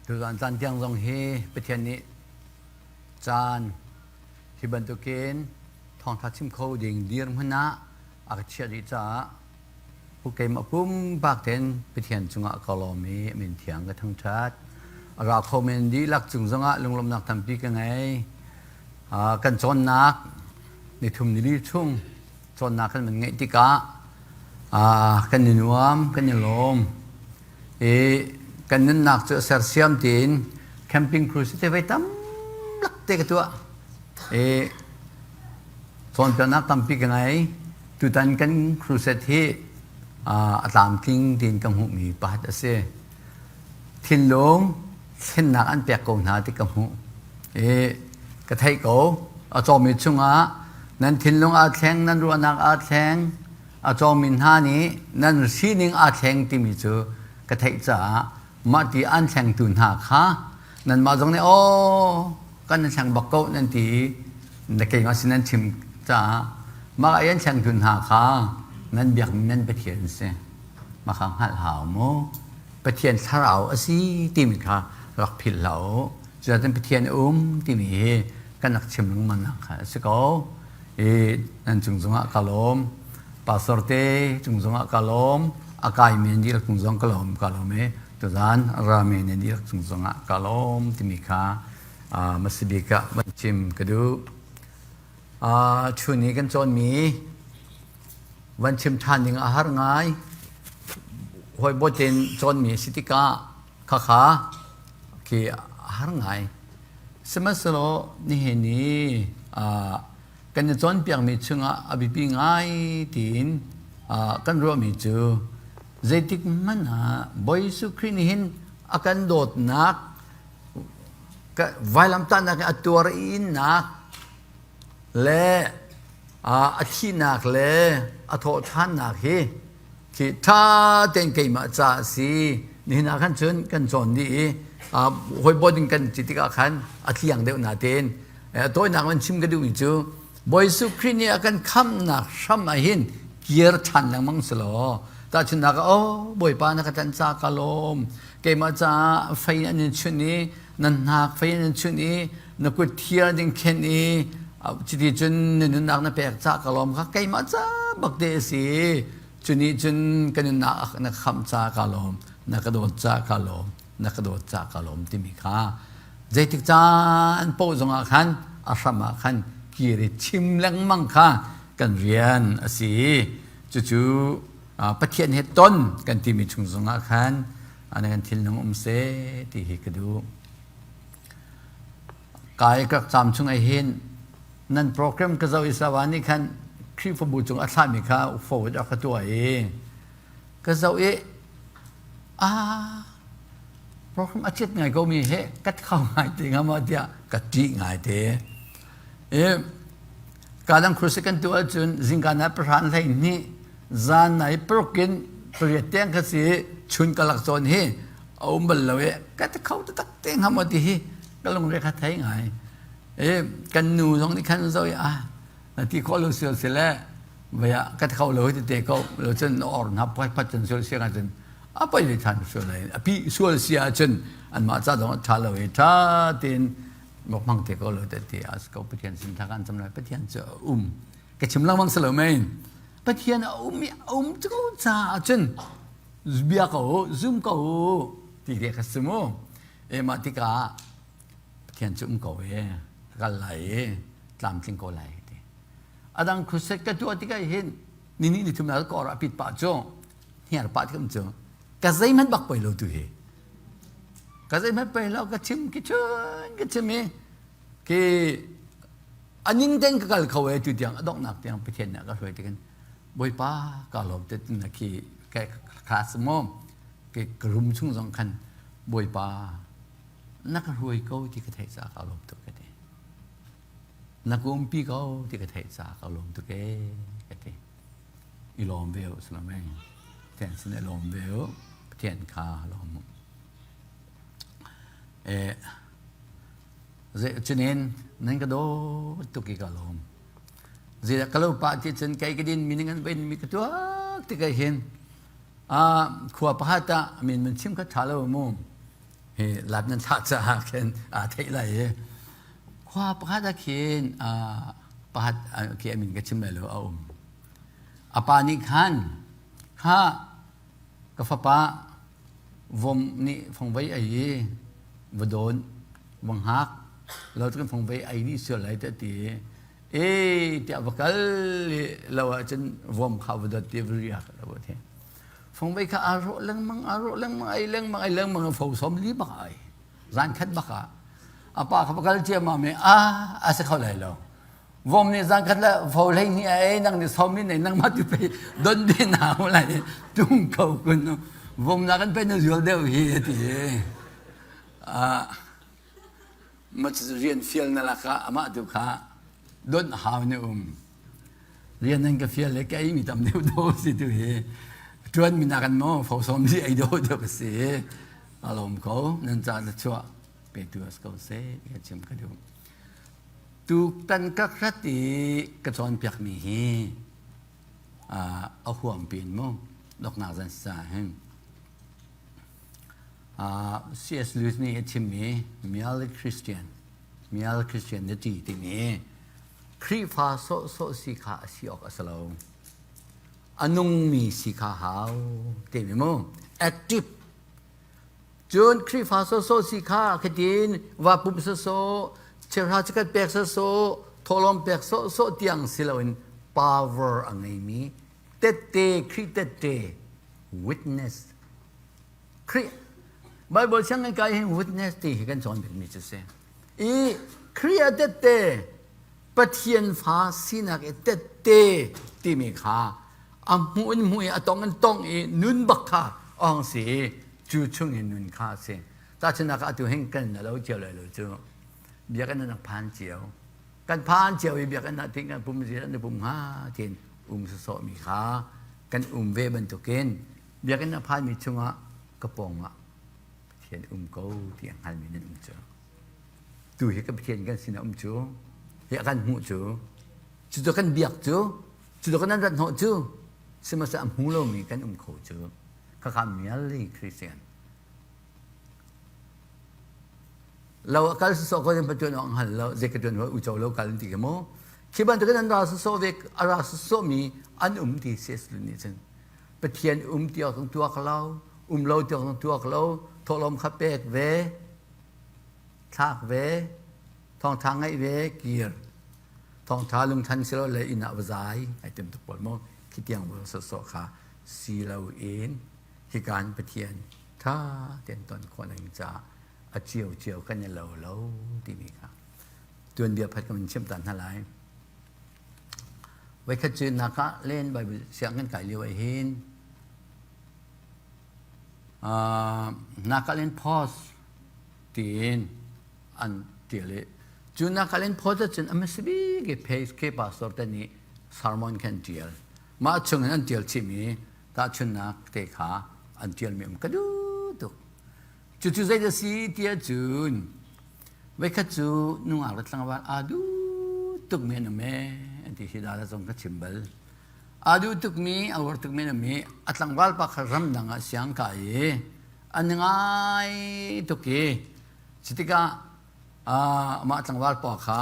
Tuzan caan tiang zong hi Pathian nih caan hi bantukin thawngtha chim kho ding dirhmun ah a ka chiah rih caah keimah pumpak tein Pathian cungah ka lawm i a min thiang ka thangṭhat. A ra kho men dihlak cung zongah lunglawmhnak tampi ka ngei. Kan cawnnak nithum nili chung cawnnak kan van ngeih tikah kan i nuam, kan i lawm. I kan nunnak cu a sersiam tiin camping cruise te voi tam lak te ka tuah. I cawnpiaknak tampi ka ngei. Tutan kan crusade hi a tlamtling tiin ka hmuhmi pakhat a si. Thinlung thlennak an pek ko hna ti ka hmuh. I ka theih ko. A cawmi chungah nan thinlung aa thleng, nan ruahnak aa thleng, a cawmi hna nih nan sining aa thleng timi cu ka theih caah mah ti an thlengtu hna kha nanmah zong nih aw kan thleng bak ko nan ti i na keimah sin nan chim caah mah ah an thlengtu hna kha nan biakmi nan Pathian si mah kha hngalh hau mu Pathian thlarau a si timi kha rak philh hlah u cucaah Pathian a um timi hi kan rak chim lengmang nak kha a si ko i nan cung zongah ka lawm pastor te cung zongah ka lawm a kaimi nan dihlak cung zong ka lawm ka lawm i tuzan rami nan dihlak cung zongah ka lawm timi kha masibik ah van chim ka duh. Chun i kan cawnmi van chim ṭhan ding a har ngai. Hawi bawtin cawnmi a si tikah khakha khi a har ngai. Sihmanhsehlaw nihin i kan i cawnpiakmi chungah a biapi ngai tiin kan ruahmi cu zeitik hmanh ah Bawi Jesuh Khrih nih hin a kan dawtnak vailamtahnak in a tuar innak le a thihnak le a thawhṭhannak hi khi ṭha tein keimah ca a si nihin ah khan cun kan cawn dih i hawi bawding kan ti tikah khan a tliang deuh natein tawinak in chim ka duhmi cu Bawi Jesuh Khrih nih a kan khamhnak hram ah hin kir ṭhan lengmang si law tahchunhnak ah oh Bawipa na ka tlanh ca ka lawm keimah caah fei an in chunh i na hnak fei an in chunh i na kut thiar ding khen i cuti cun na nunnak na pek ca ka lawm kha keimah ca bak te a si cu nih cun ka nunnak na khamh ca ka lawm na ka dawt ca ka lawm na ka dawt ca ka lawm timi kha zeitik caan paoh zongah khan a hram ah khan kir i chim lengmang kha kan rian a si cucu Pathian he ton kan timi chung zongah khan ana kan thilnung um seh ti hi ka duh. Kai ka caam chung ai hin nan program ka zoh i sawa nih khan Khrihfabu cung a thlahmi kha forward a ka tuah i ka zoh i ah program a chiat ngai ko mi he kat khau ngai te nga ma tiah ka ṭih ngai te i kadang crusade kan tuah ahcun zingka na pahran hlei hnih zan nai paruk in pariat tiang kha si chun kalak cawn hi a um bal lo i ka ti kho taktak te hnga maw ti hi ka lungre kha thei ngai i kan nu zong nih khan zo i ah na ti khawh lo sial si le vaya ka ti kho lo hi te ko lo cun or na poi pat cun sual sia cun a poi ve than sual lai a pi sual sia cun an mah ca dong tha lo i tha tin mok mang te ko lo te ti as ko pathian sin tha kan cham lai pathian cu um ka chim lengmang si lo men pathian a um i a um cu ca cun bia ko zum ko ti te kha si mu e mah tikah pathian cu um ko e kal lai i tlamtling ko lai ti adang khuset ka tuah tikah hin ni ni ni thum na ko ra pit pa cu hniar pa tikam cu ka zeihmanh bak poi lo tu hi ka zeihmanh poi lo ka chim ki chun ka chim i ki aning ten ka kal kho e tu tiang a donghnak tiang Pathian nih a ka hruai tikin Bawipa ka lawm te na khi class mo ke ka room chung zong khan Bawipa na ka hruai ko ti ka theih ca ka lawm tuk ka ti na ka umpi ko ti ka theih ca ka lawm tuk e ka ti i lawm ve u salameng Pathian sin i lawm ve u Pathian kha lawm u e Cunin nan ka dawt tuk i ka lawm. Zeidah ka lo pah ti cun kei ka din mi ning an vein mi ka tuak tik ah hin khua pakhat ah min mun chim kha ṭha lo mu. Hi lap nan thlah caah khin aa theih lai i khua pakhat ah khin pakhat khi a min ka chim lai lo a um. A pa nih khan kha ka fapa vom nih fongvei ei i va dawn va hngak lo cu kan fongvei ei dih sual lai tiah ti i e tiah va kal i lo ahcun vom kha va dot ti va riak lo a ti. Fongvei kha aa rawh lengmang, aa rawh lengmang, ei lengmang, ei lengmang, fo som li bak ai. Zan khat bak ah. A pa kha va kal ciammam i a a si kho lai lo. Vom nih zan khat le fo hlei hnih a ei, nang nih som ni nei, nangmah tu pe don de na hu lai tung ko kun. Vom na kan pe na zual deuh hi ti. Ah ma rian fial na lakah amah tu kha don hau ni um. Rian nan ka fial le ka ei mi tam deuh do si tu hi. Tuan mi nakan mo fo som li ei do deuh ka si. Alom ko nan ca la chuah pe tu as ko se ka chim ka duh. Tu tan ka khat i ka cawnpiak mi hi a huam pin mu doknak zan sa hin. C.S. Lewis nih a chimmi Mial Christian Mial Christianity timi Khrihfa sawhsawh si kha a si awk a si lo. A nungmi si kha hau timi mu. Active. Cun Khrihfa sawhsawh si kha khatin va pumh sawhsawh, cheuhra chikkhat pek sawhsawh, thawhlawm pek sawhsawh tiang si loin power a ngeimi tette Khrih tette witness Khrih Bible sianginn kai hin witness ti hi kan cawn bikmi cu si. I Khrih a tette Pathian fa sinak i tette timi kha a hmuh in hmuh i a tong in tong i nun bak kha a hong si i cu chung in nun kha a si. Tahchunhnak ah atu hin kan na lo cio lai lo cu. Biakinn an phan cio. Kan phan cio i biakinn ah tin kan pum zi an pum hnga tin um sawsawh mi kha kan um ve bantukin biakinn a phanmi chungah ka pawngah Pathian um ko ti a hngalmi nan um cu. Tu hi ka Pathian kan sinah um cu, hi a kan hmuh cu, cu kan biak cu, cu kan rat hnawh cu, sihmanhsehlaw a hmu lomi kan um kho cu. Khakha mial Christian. Lo a kal sawsawh ko in patuan awk hngal lo, zei ka tuan hawi uco lo kal ti ke mu. Khi bantukin an ra sawsawh ve, a ra sawsawh mi an um ti C.S. Lewis nih cun. Pathian um ti awk tuak lo, um lo ti awk tuak lo, thawhlawm kha pek ve, thlak ve, thawngtha ngaih ve, kir. Thawngtha lungthan si lo le inn ah va zai, ai tim tuk pawl mu. Khi tiang va sawsawh kha si lo in hikan Pathian tha ten ton khawh ning caah a cio cio kan i lo lo timi kha tuanbia phat kan chim ta hna lai. Voikhat cu naka len Bible siang kan kai lio ah hin naka len post tiin an tial i cu naka len post ahcun a hmasa bik i page ke pastor te nih sermon khan tial. Mah chung in an tial chihmi tahchunnak te kha an tialmi um ka duh tuk. Cucu zei a si ti ahcun voikhat cu nungak le tlangval aa duh tukmi an um ee an ti hi dah zong ka chim bal. Aa duh tukmi, a uar tukmi an um i a tlangval pa kha ramdang ah siang kai i an ngai tuk i cutikah amah tlangval pa kha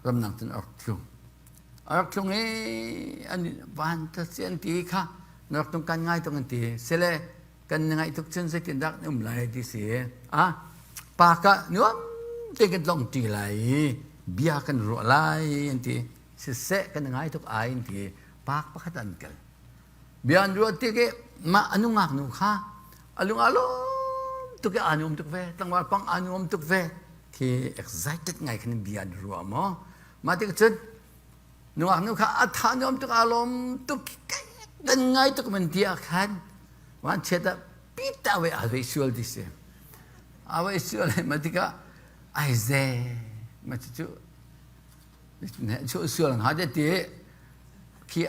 ramdang cun a rak tlung. A rak tlung i an van ta si an ti kha na rak tlung kan ngai tuk an ti. Sile kan ngaih tuk cun zeitindah kan um lai ti si a pa ka nuam te kan tlong ṭi lai i bia kan ruah lai an ti siseh kan ngai tuk ai an ti pak pakhat an kal bia an ruah tik i mah a nungak nu kha a lung a lawm tuk i aa nuam tuk ve tlangval pang aa nuam tuk ve khi excited ngai khan bia an ruah maw mah tik cun nungak nu kha a tha nuam tuk aa lawm tuk kan ngai tuk man ti ah khan wan chiat ah pita we a vei sual ti si a vei sual ma tikah ai ze ma cu cu sual nga de ti khi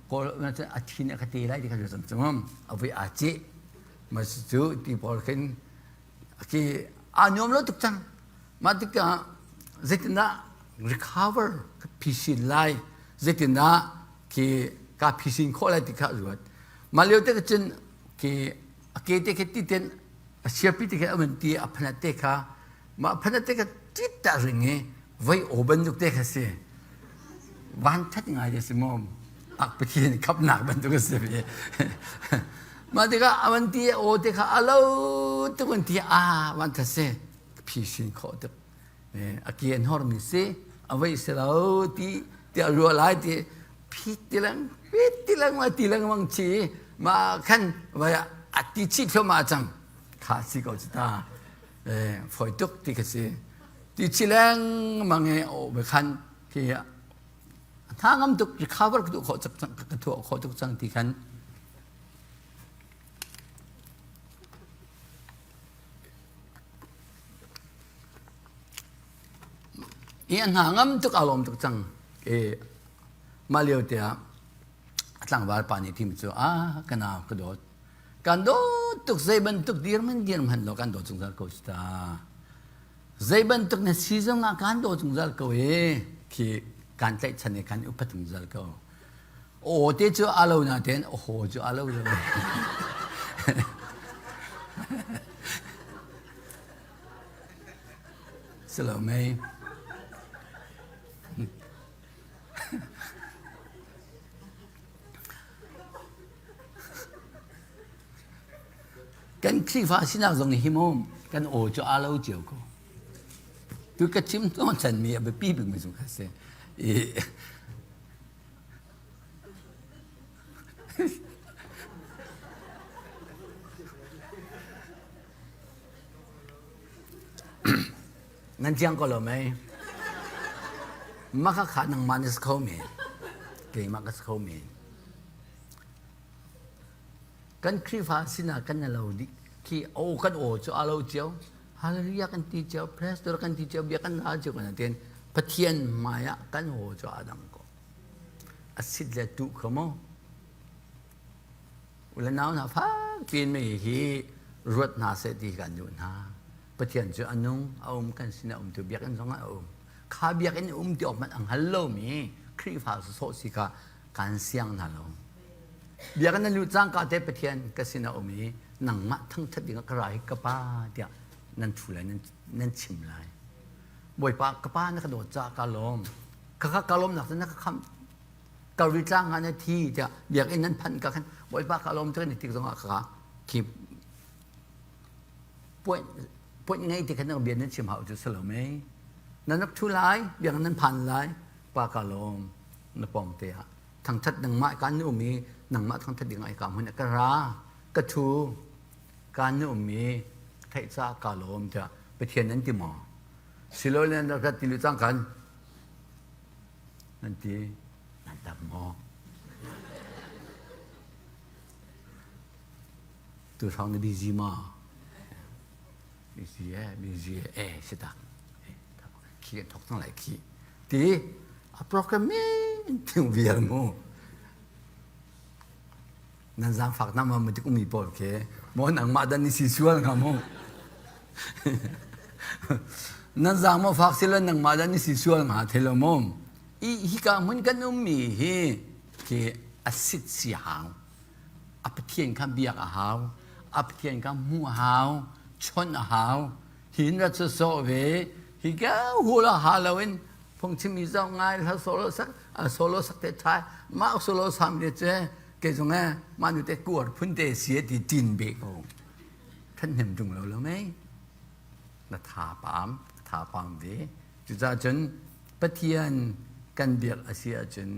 kawl a thin a ka te lai ti kha cu cun a vui a ci ma cu ti pawl khin khi aa nuam lo tuk cang mah tikah zeitindah recover ka phisin lai zeitindah khi ka phisin khawh lai ti kha ruat mah lio te cun khi a ke te khi ti ten a A siapi ti kha a van ti a phanat te kha mah phanat te kha tit ta ring i voi aw bantuk te kha si. Van that ngai te si mu. Ak Pathian khapnak bantuk a si ve. Mah tikah a van ti aw te kha a lo tuk an ti a van that si. Phisin khawh tuk. A ke an hormi si a vei si lo ti tiah ruah lai ti phit ti leng phit ti lengmang ti lengmang chi mah khan vai a ti chih thluahmah cang kha si ko cu ta foi tuk ti kha si ti chi lengmang i o be khan khi tha ngam tuk recover ka duh khawh cak ka thuah khawh tuk cang ti khan I a hna ngam tuk aa lawm tuk cang. I mah lio te ah a tlangval pa nih thim cu ah ka nau ka dawt. Kan dawt tuk zei bantuk dir man dir hmanh law kan dawt zungzal ko cu ta. Zei bantuk na si zong ah kan dawt zungzal ko i khi kan tlaihchan i kan upat zungzal ko. Aw te cu a lo nain aw cu a lo lo. Si lo mei. Kan Khrihfa sinak zong hi mu kan aw cu aa lo cio ko. Tu ka chim hnawh chanmi a biapi bikmi zong kha si. I Nan ciang ko lo mei? Maka kha nangmah na si kho men. Keimah ka si kho men. Kan Khrihfa sinah kan lo dih khi o kan aw cu a lo cio. Hallelujah kan ti cio, praise the Lord kan ti cio, bia kan hal cio kan tin. Pathian hmai ah kan aw cu a dang ko. A sit le tu kho mo. U le nau hna fak piin mei hi ruat hna seh ti kan duh hna. Pathian cu a nung, a um kan sin a um tu biakinn zong ah a um. Kha biakinn um ti awk hmanh a hngal lomi Khrihfa sawsawh si kha kan siang hna lo. Biakinn na luh cangka te Pathian ka sin a um i nangmah thangṭhat ding ah ka ra hi ka pa tiah nan thu lai nan, nan chim lai. Bawipa ka pa na ka dawt caah ka lawm. Khakha ka lawmnak cu na ka khamh Kalri tlang ah na thi tiah biakinn nan phanh ka khan Bawipa ka lawm tuk ni tik zongah kha khi point point ngei ti khan bia nan chim hau cu si lo mei nan rak thu lai biakinn nan phan lai pa ka lawm na pawng te ah thangthat nangmah kan nu um i nangmah thangthat ding ai ka hmun ka ra ka thu kan nu um i theih ca ka lawm tiah Pathian nan ti maw silole nan rak ti lu cang kan Nan ti, nan dam maw? Tu hrawng na busy maw? Busy eh, busy eh, si tak. Khi kan thok cang lai khi. Ti, a program men ting vial mu. Nan zaangfak na ma tik umi pawl khi maw nangmah dan ni si sual hnga mu. Nan zaang maw fak sila nangmah dan ni si sual hnga the lo mu. I hika hmun kan ummi hi khi a sit si hau. A Pathian kha biak a hau. A Pathian kha hmuh a hau. Chawnh a hau. Hin rat sawsawh ve. Hika hul a ha loin phungchim i zoh ngai hla solo sak solo sak te thai mah solo sam le che ke zong e mah nu te kuar phun te si ti tin be ko than hnem tung lo lo mei na tha pam tha pam ve cucaah cun Pathian kan biak a si ahcun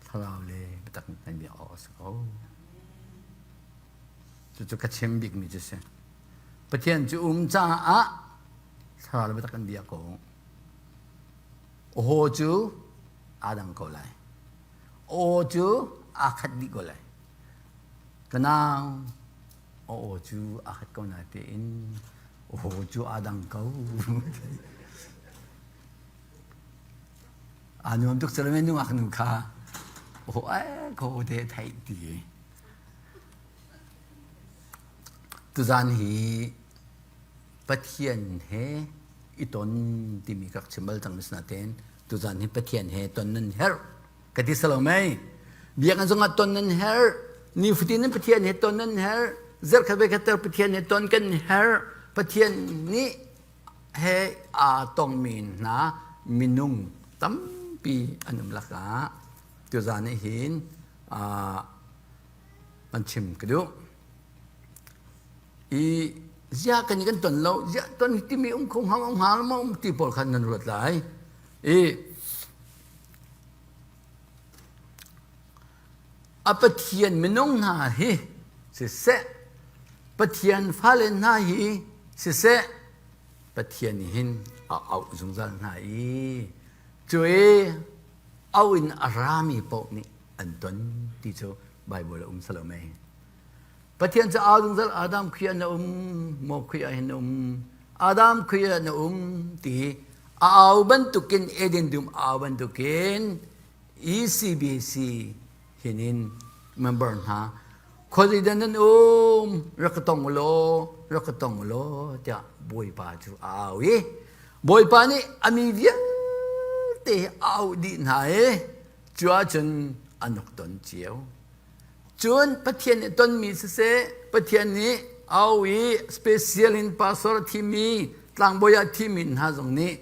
thlarau le biatak kan biak awk a si ko cucu ka chim bikmi cu si Pathian cu um caah thlarau le biatak kan biak ko Aw cu aa dang ko lai. Aw cu aa khat dih ko lai. Ka nau, aw cu aa khat ko natein aw cu aa dang ko. Aa nuam tuk calamen nungak nu kha aw ai ko te theih ti. Tuzan hi Pathian he i ton timi ka rak chim bal cang natein tuzan hi Pathian he ton nan herh ka ti salo mei biakinn zongah ton nan herh nifatin in Pathian he ton nan herh. Zarhkhat voikhat ter Pathian nih ton kan herh. Pathian nih he aa tongmi hna minung tampi an um lakah tuzaan nih hin an chim ka duh. I ziah kan i kan ton lo, ziah ton timi um kho hnga um hnga maw um ti pawl khan nan ruat lai. I a Pathian minung hna hi siseh, Pathian fale hna hi siseh, Pathian nih hin a auh zungzal hna i cu i auh in a rami paoh nih an ton ti cu Baibal a um salo mei. Pathian cu au zungzal Adam khui ah na um maw khui ah hin na um Adam khui ah na um ti a au bantukin Eden dum au bantukin ECBC hinin member hna khuazei dah nan um rak ka tong ulaw rak ka tong ulaw tiah Bawipa cu a au i Bawipa nih a mi vialte a auh dih hna i cu ahcun an rak ton cio. Cun Pathian nih tonmi siseh Pathian nih au i special in pastor a thimmi tlangbawi ah thimmi hna zong nih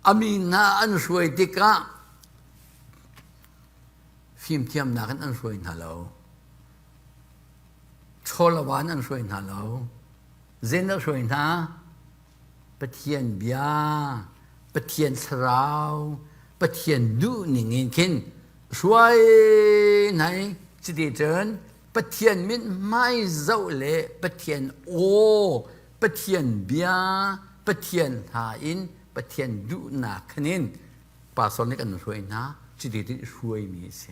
a mi hna an hruai tikah fimthiamnak in an hruai hna lo. Chawlava in an hruai hna lo. Zein an hruai hna? Pathian bia, Pathian thlarau, Pathian duhning in khin hruai hna i cuti cun Pathian mithmai zoh le Pathian aw, Pathian bia, Pathian hla in Pathian duhnak khan in pastor nih kan hruai hna cuti cun i hruaimi a si.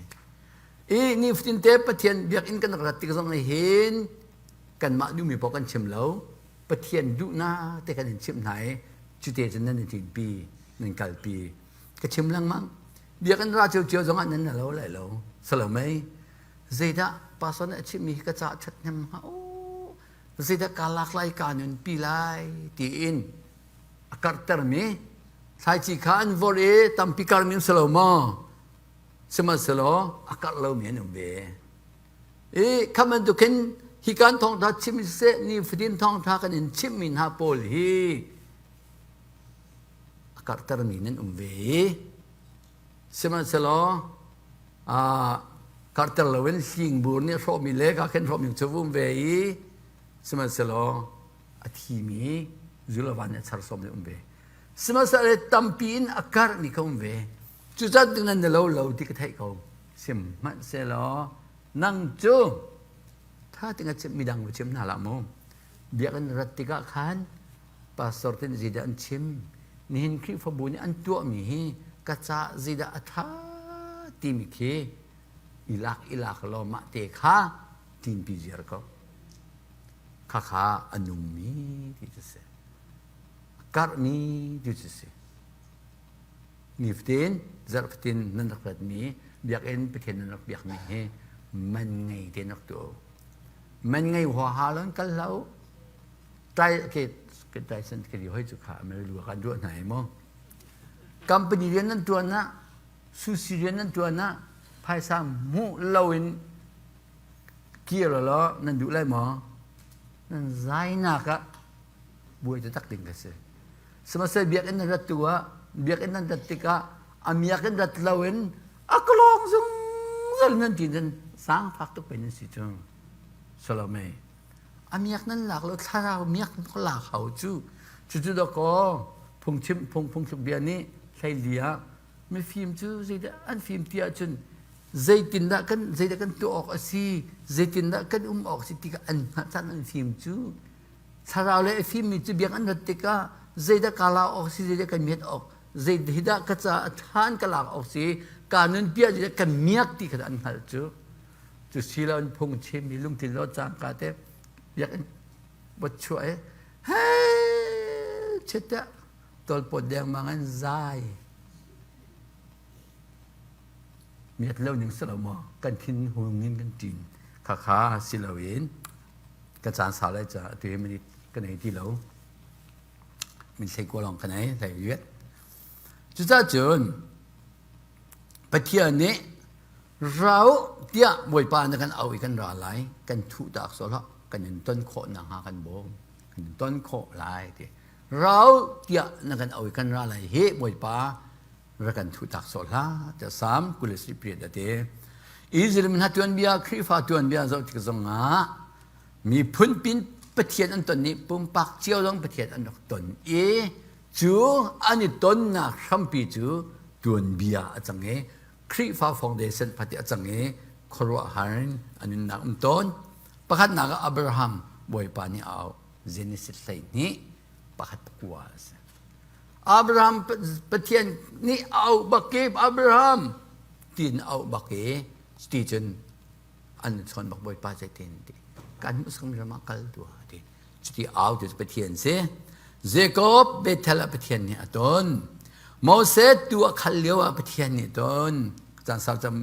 I nifatin te Pathian biakinn kan rak rat tik zong hin kanmah duhmi paoh kan chim lo. Pathian duhnak te kan in chimh hna i cute cun nan i ṭinpi nan kalpi ka chim lengmang biakinn ra ciocio zongah nan na lo lai lo salomei zeidah pastor nih a chimmi hi ka caah ṭhathnem hnga aw zeidah kaa lak lai kaa nunpi lai tiin a karhtermi thlaici kha an vorh i tampi karmi um si lo maw sihmanhsehlaw a karh lomi an um ve I kha bantukin hi kan thawngtha chim siseh nifatin thawngtha kan in chimhmi hna pawl hi a karhtermi nan um ve i sihmanhsehlaw karhter loin hlingbur nih a hrawhmi le ka khen hrawhmi cu um ve i sihmanhsehlaw a thimi zulavan nih a charsawm nih um ve sihmanhsehlaw tampi in a karhmi kha um ve cucat nan na lo lo ti ka theih ko Sihmanhsehlaw nang cu tha ting a chim midang va chim hna hlah mu. Biakinn rat tikah khan pastor te nih zeidah an chim nihin Khrihfabu nih an tuahmi hi ka caah zeidah a ṭha timi khi i lak i lak law mah te kha ṭinpi ziar ko. Khakha a nungmi ti cu si. A karhmi ti cu si. Nifatin zarh fatin nan rak ratmi biakinn Pathian nan rak biakmi hi man ngei te rak tuah u. Man ngei huaha lo in kal hlah u. Tai ke ke Tyson ke hoi cu kha America kan ruah hna i mu. Company rian nan tuan ah sushi rian nan tuan ah phaisa hmuh loin kir law nan duh lai maw? Nan zainak ah buai taktak ding ka si. Sihmanhsehlaw biakinn nan rat tu ah biakinn nan rat tikah a miak in rat loin a kalawng zungzal nan ti nan sangfak tuk pe nan si cu. Salome a miak nan lak lo thlarau miak lak hau cu cucu dakaw phungchim phung phungthluk bia nih hleili ah mifim cu zeidah an fim ti ahcun zeitindah kan zeidah kan tuah awk a si zeitindah kan um awk a si ti kha an hngalh caan an fim cu Thlarau le a fimmi cu biak an rat tikah zeidah ka lak awk si, zeidah kan miat awk, zeidah ka caah a ṭhan ka lak awk si, ka nunpi ah zeidah kan miak ti kha an hngalh cu. Cu si lo in phung chimmi lungthin lo cangka te biakinn bot chuah i hei chiat tolpawt dengmang in zai. Miat lo ning si lo maw kan thin hung in kan ṭin khakha si loin ka caan sau lai caah atu hi minute ka nei ti lo min hlei ko lawng ka nei hlei riat cucaah cun Pathian nih ra u tiah Bawipa na kan au i kan ra lai kan thuh tak so hlah. Kan in ton khawh nakhnga kan bawm. Kan in ton khawh lai ti. Rau tiah na kan au i kan ra lai hi Bawipa rak kan thuhtak sawh hlah tiah Salm 28 a ti. Israel mi hna tuanbia Khrihfa tuanbia zoh tik zongah miphun pin Pathian an ton i pumpak cio zong Pathian an rak ton i cu an i tonnak hrampi cu tuanbia a cang i Khrihfa foundation phati a cang i khuaruahhar in a nunnak um tawn. Pakhatnak ah Abraham Bawipa nih a auh Genesis 12 pakhat pakua a si. Abraham Pathian nih a auh bak i Abraham tiin a auh bak i ti cun an chawn bak Bawipa zeitin ti kan hmuhsakmi ram ah kal tuah ti cuti au cu Pathian si Jacob Bethel ah Pathian nih a ton Moses tu a khal lio ah Pathian nih ton caan sau cam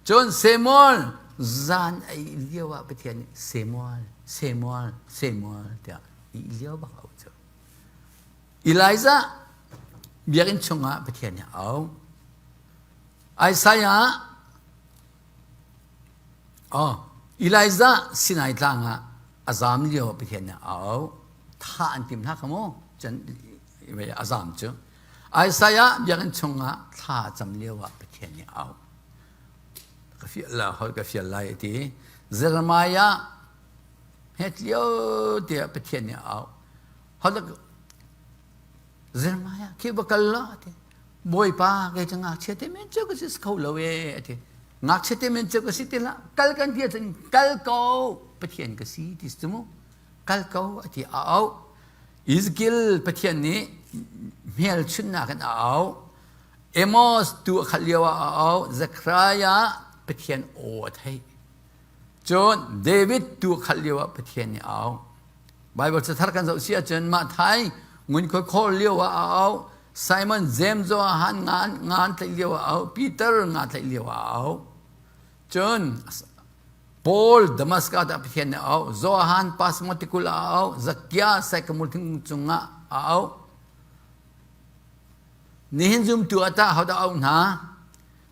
cun Samuel zan a ih lio ah Pathian nih Samuel Samuel Samuel tiah ih lio bak au cu Elijah biakinn chungah Pathian nih a auh Isaiah Oh, Elijah Sinai tlang ah a zam lio Pathian nih a auh. Thah an tim hna kha mu. Cun a zam cu. Isaiah biakinn chungah thla a cam lio ah Pathian nih a auh. Ka fial la, hoi ka fial lai a ti. Jeremiah het lio tiah Pathian nih a auh. Holak Jeremiah khi va kal la a ti. Bawipa kei cu ngakchia te men cu ka si kho lo e a ti. Ngakchia te men cu ka si ti hlah. Kal kan ti ahcun kal ko Pathian ka si ti si mu. Kal ko a ti a auh. Ezekiel Pathian nih hmelchunhnak in a auh. Amos tu a khalh lio ah a auh. Zechariah Pathian aw a theih. Cun David tu a khalh lio ah Pathian nih a auh. Bible cathar kan zoh si ahcun mah thai ngunkhuai khawl lio ah a auh. Simon James Johan nga nga an tlaih lio ah a auh. Peter nga tlaih lio ah a auh. Cun Paul Damascus ah Pathian nih a auh. Johan Pasmos tikulh ah a auh. Zakia Saikamul thingkung cungah a auh. Nihin zumtu ah tah hodah auh hna?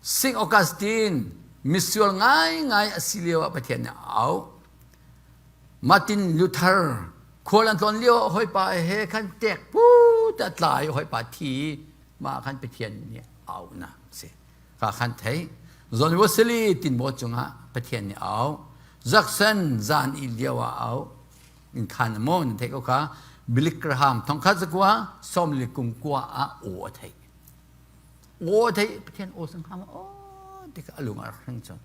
St. Augustine misual ngaingai a si lio ah Pathian nih a auh. Martin Luther khual an tlawn lio ah hawipa he khan tek put a tla i hawipa thi mah khan Pathian nih a auhnak a si. Ka khan thei. John Wesley tinbaw cungah Pathian nih a auh. Jackson zan i lio ah a auh. In khan maw nan theih ko kha Billy Graham thongkhat zakua sawmli kum kua ah aw a theih. Aw a theih Pathian aw sang hnga ma aw ti kha a lung a rak hring cang.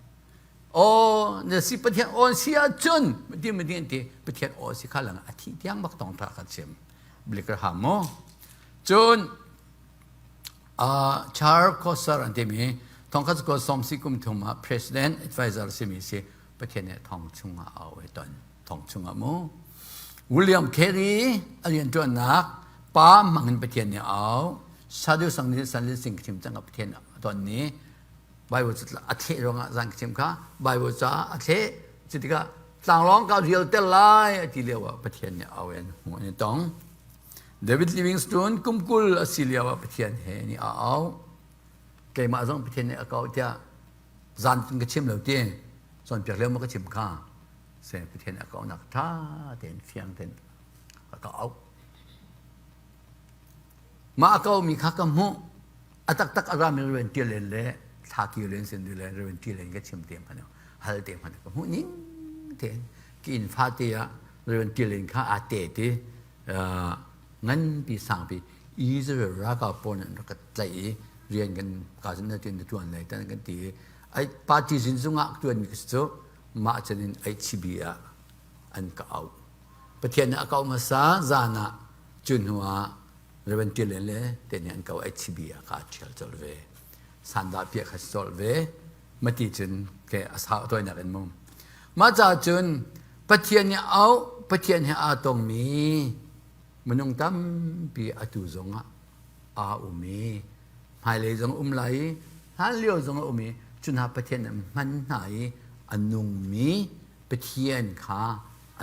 Aw na si Pathian aw si ahcun ti ma ti Pathian aw si kha lang a thih tiang bak tong tha kha chim Billy Graham mu. Cun Charles Kosser an timi thongkhat ko sawmsi kum thum ah president advisor simi si Pathian nih thong chungah a au ton thong chungah mu. William Carey a rianṭuannak pa hmangin Pathian nih a au. Sadhu sang nih san sing chim cang Pathian ton ni Bible cu a thleh ruangah zan ka chim kha Bible ca a thleh cu tikah tlanglawng ka rial tel lai a ti lio ah Pathian nih au in hmuh an i tong. David Livingstone kum 20 a si lio ah Pathian he nih a au. Keimah zong Pathian nih a kau tiah zan ka chim lo ti cawnpiak lio ma ka chim kha se Pathian a kaunak ṭha tein fiang tein a ka auh. Mah a kaumi kha ka hmuh. A taktak a rami Reverend Tialen le thla kio len sin le Reverend Tialen ka chim te hmanh hal te hmanh ka hmuh ning tein ki inn fate ah Reverend Tialen kha aa te ti nganpi sangpi Israel ralkap pawl an rak ka tlaih i rian kan ka cun na tuan na tuan lai tan kan ti i ai party zin zungah tuan mi cu mah cun in HCB ah an ka auh Pathian nih a kau hmasa zan ah cu hnu ah Reverend Tilen le te nih an ko HCB ah ka ṭhial colh ve. Sandah piah kha si colh ve. Mati cun ke a sau tawinak in mu. Mah caah cun Pathian nih auh Pathian he aa tongmi minung tampi atu zongah aa um i hmailei zong um lai i hlan lio zong a um i cu hna Pathian nih hman hna i a nungmi Pathian kha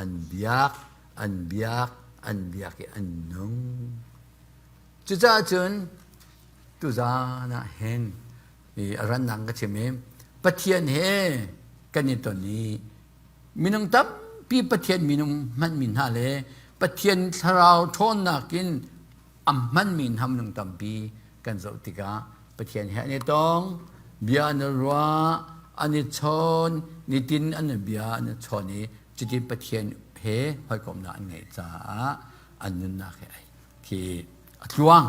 an biak an biak an biak i an nung. Cucaah cun tuzaan ah hin i a rannak ka chim i Pathian he kan i ton i minung tampi. tampi Pathian minung hmanmi hna le Pathian thlarau ṭhawnnak in a hmanmi hna minung tampi kan zoh tikah Pathian he an i tong, bia an i ruah, an i chawn, nitin an i bia an i chawn i cuti Pathian he hawikomhnak an ngeih caah an nunnak he khi a tluang.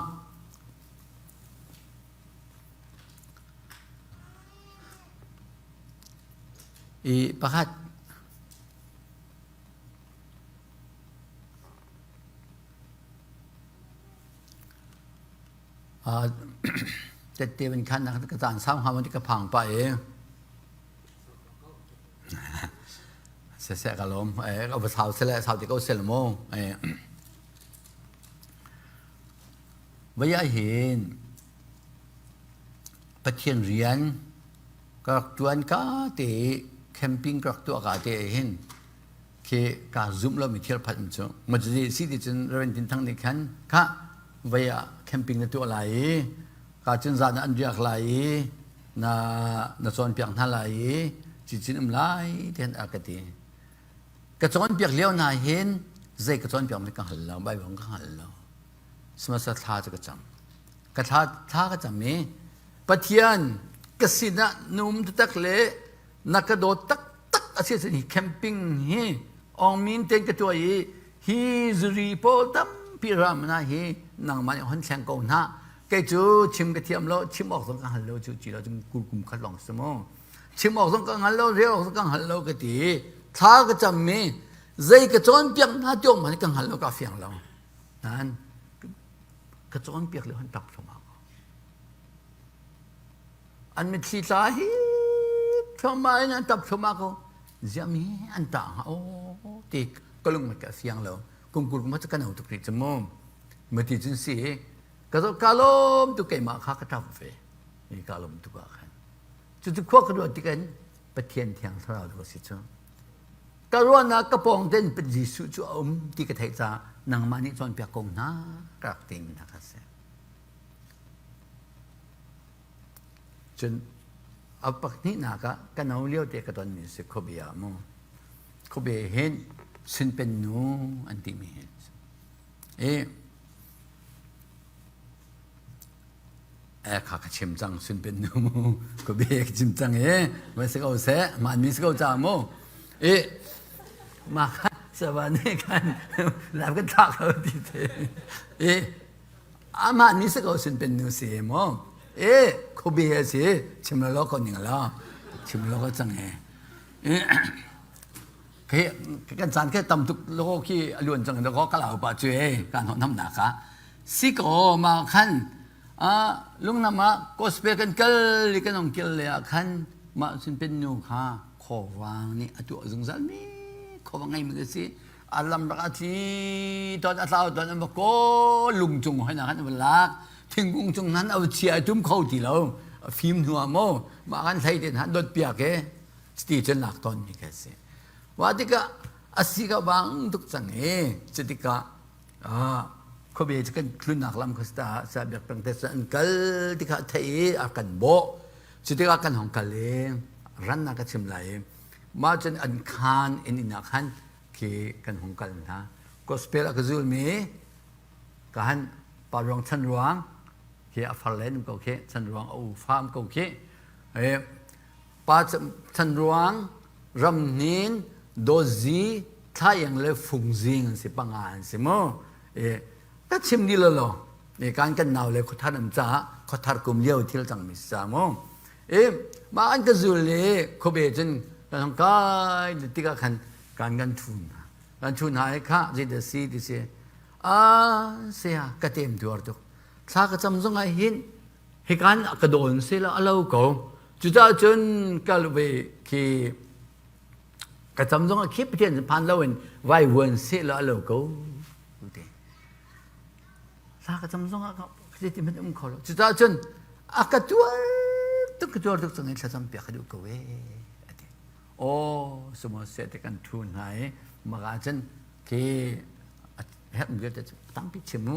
I pakhat tette van khan nak ka caan sau hnga ti ka phang pah i siseh ka lawm eh ka sau sele sau ti ko sel mu eh Vai ahhin Pathian rian ka rak ṭuan ka te i camping ka rak tuah ka te hin khi kaa zumh lomi thil phat cu macuzi si ti cun Reverend Tin Thang nih khan khah vai ah camping na tuah lai i ka cun zan ah an riak lai i na na cawnpiak hna lai i cicin um lai tian a ka ti. Ka cawnpiak lio hna hin zei ka cawnpiak mi ka hngal lo, Bible ka hngal lo. Sihmanhsehlaw thla cu ka cam. Ka thla, thla ka cam i Pathian ka sinah na um taktak le na ka dawt taktak a si ahcun hi camping hi awngmin tein ka tuah i hi zuri pawl tampi ram hna hi nangmah nih hon thleng ko hna. Kei cu chim ka thiam lo, chim awk zong ka hngal lo cu ci lo cun kum khat lawng si mu. Chim awk zong ka hngal lo, rel awk zong ka hngal lo ka ti. Thla ka cam i zei ka cawnpiak hna ti awk hmanh ka hngal lo, ka fiang lo. Nain ka cawnpiak lio han tap thluahmah ko. An mitthli tla hi thluahmah in an tap thluahmah ko. Ziami an tah hnga aw ti ka lung ka fiang lo. Kum kul kum ka no tuk rih cu mu. Mati cun si ka zoh ka lawm tu keimah kha ka tap ve. Ni ka lawm tuk ah khan. Cucu khua ka ruah tik in Pathian thiang thlarau tu si cu. Ka ruahnak ka pawng ten Jesuh cu a um ti ka theih caah nangmah nih cawnpiak ko hna ka rak timi hna kha si. Cun a pakhnihnak ah ka no lio te ka tonmi si khuabe ah mu. Khuabe hin Sunpen nu an timi hi. E Eh kha ka chim cang sunpen nu mu ka be ka chim cang e vai si ko seh man mi si ko cha mu e ma kha sawa ne kan lab kan thla ko ti te e ama ni si ko sunpen nu si mu e kho be si chim lo ko ning la chim lo ko cang e khi kan caan khi tam tuk lo khi a luan cang lo ka lau pa cu e kan hon nam na ka si ko ma khan a lungnam ah gospel kan kal i kan ong kil le ah khan mah sun pen nu kha khuavang nih a tuah zungzal mi khuavang ngei mi ka si a lam rak a thi ton a tlau ton an va ko lung cung hoi na khan va lak thingkung cung nan a chia tum kho ti lo fim hnu ah mo mah kan thlei ten han dot piak e ti cun lak ton mi ka si wa tikah a si ka bang tuk cang e cutikah khuabe cu kan tlunnak lam kha ta sa biak peng te an kal tikha thei i a kan bawh cu tikah kan hong kal i rannak ka chim lai i mah cun an khaan in inn ah khan khi kan hong kal hna gospel a ka zulmi ka han pa ruang chan ruang khi a far len ko khi chan ruang a u fam ko khi Pa chan ruang ramhnin dawzi thlaiang le fungzing an si panga an si mu e ka chim di lo lo e kan kan nau le khuathar an caah khuathar kum lio thil cang mi sa mu e ma an ka zul le khobe cun kan hong kai tikah khan kan kan thu hna kan thu hna i kha zei da si ti si a sia ka tem tuar tuk thla ka cam zong ah hin hikan ka dawn se la alo ko cucaah cun kal ve khi ka cam zong ah khi Pathian phan lo in vai vuan se la alo ko te thla ka cam zong ah ka ti hmanh um kho lo cucaah cun a ka tuar tuk ka tuar tuk cang i thlacam piak ka duh ko e ati aw sumo se te kan thu hna i maka cun khi herh vialte cu tampi chim mu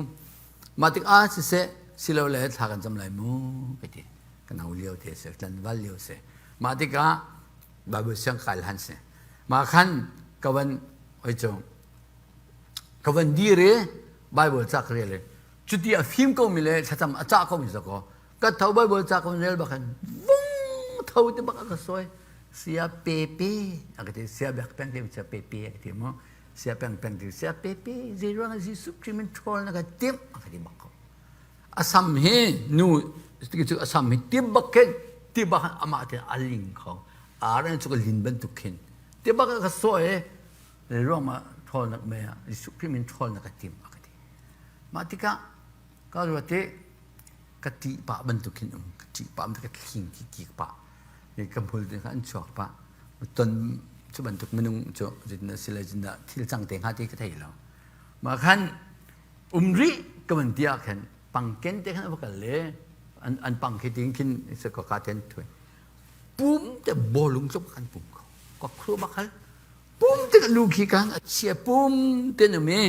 mah tik ah siseh silole thla kan cam lai mu ka ti ka no lio te si tlanval lio si mah tikah Bible siang kai han si mah khan Ka van oi cu ka van dir i Bible ca ka rel i cuti a fim komi le thlacam a cah komi zakaw ka tho Bible ca ka van rel bak khan vung tho te bak a ka sawi sia pepe a ka ti sia bek peng te sia pepe a ka ti mu sia peng peng ti sia pepe zei ruang ah Jesuh Khrih min ṭhawl na ka timh a ka ti bak ko a sam hi nu cu a sam hi tip bak khin tip bak amah te a ling kho ar cu ka lin bantuk khin tip bak ka sawi i ruang ah ṭhawlnak mei ah Jesuh Khrih min ṭhawlnak ka tim a ka ti. Mah tikah ka ruat i ka ṭih pah bantuk khin um ka ṭih pah ka thling ki kik pah ka hmul te kha an chuak pah ton cu bantuk minung cu zeitin a si le zeitindah thil cang te hnga ti ka thei lo. Mah khan um rih ka van ti ah khan pangken te khan a va kal le an an pang khi ting khin ka ka ten thui pum te bawlung tluk kan pum ko ka khru bak hal Pum te lu khi kan a chia pum te na mi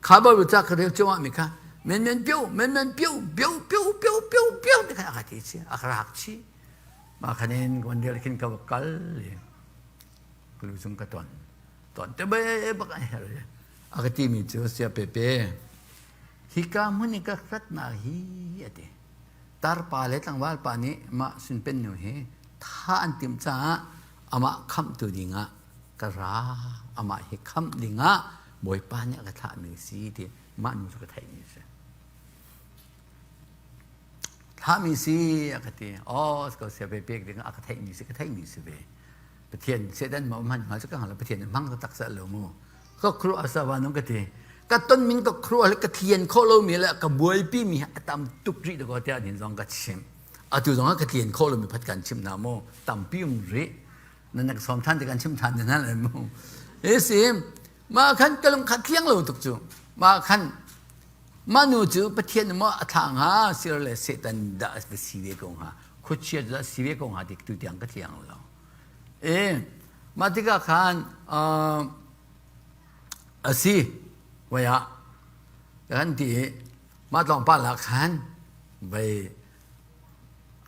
kha ba ca ka rel cungah mi kha men men pio men men pio pio pio pio pio pio te kha a ti chi a rak chi ma khanin kon del khin ka kal le lu chung ka ton ton te be bak a her a ka ti mi chu sia pe pe hika hmun i ka hrat na hi ate tarpa le tlangval pa nih mah sunpen nu hi tha an tim caah amah khamhtu dingah ka ra amah hi khamh dingah Bawipa nih a ka thlahmi si ti mah nu cu ka theihmi a si. Thlahmi si a ka ti. Aw ko sia ve pek dingah a ka theihmi si ka theihmi si ve. Pathian Satan ma hman hnga cu ka hngal Pathian hmang taktak seh lo mu. Ka khru asa wa nung ka ti. Ka ton min ka khru le ka thlian kho lo mi le ka buaipi mi a tam tuk rih ko tiah din zong ka chim. Atu zong ah ka tlian kho lo mi phat kan chim na mu. Tampi um rih. Nan ka sawm than ti kan chim than te hna lai mu. E si ma khan ka lung kha tliang lo tuk cu. Ma khan ma nu cu Pathian maw a thla hnga sir le Satan dah va si ve ko hnga. Khuachia dah si ve ko hnga ti tu tiang ka tliang lo. E mah tikah khan a si voi ah kan ti i mah tlawmpal ah khan vei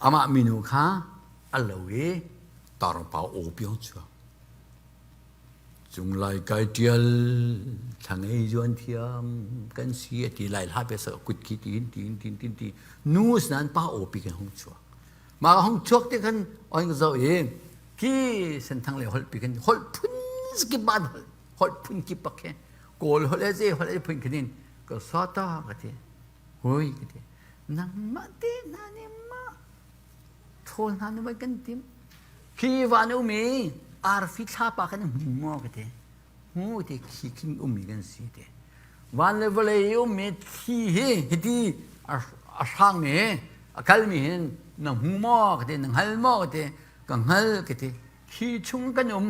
amah minu kha a lo i tarpa aw piang chuak cunglai kai ṭial thlangei zuan thiam kan si a ti lai hla pe sa kut khi tin tin tin tin ti nu sinan pa aw pi kan hung chuak mah hung chuak te khan oi zoh i khi senthang le holh pi khan holh phun kip ban holh holh phun kip pak he kawl holh e ze holh e phun khin ka sa ta ka ti hoi ka ti nangmah te hna nih mah ṭhawl hna nu kan tim khi van um i arfi thlapa kan hmu maw ka ti hmu ti khi khin ummi kan si ti van le vawlei i ummi thli hi hiti a hrangmi hi a kalmi hin na hmu maw ka ti na hngal maw ka ti ka hngal ka ti hi chung kan um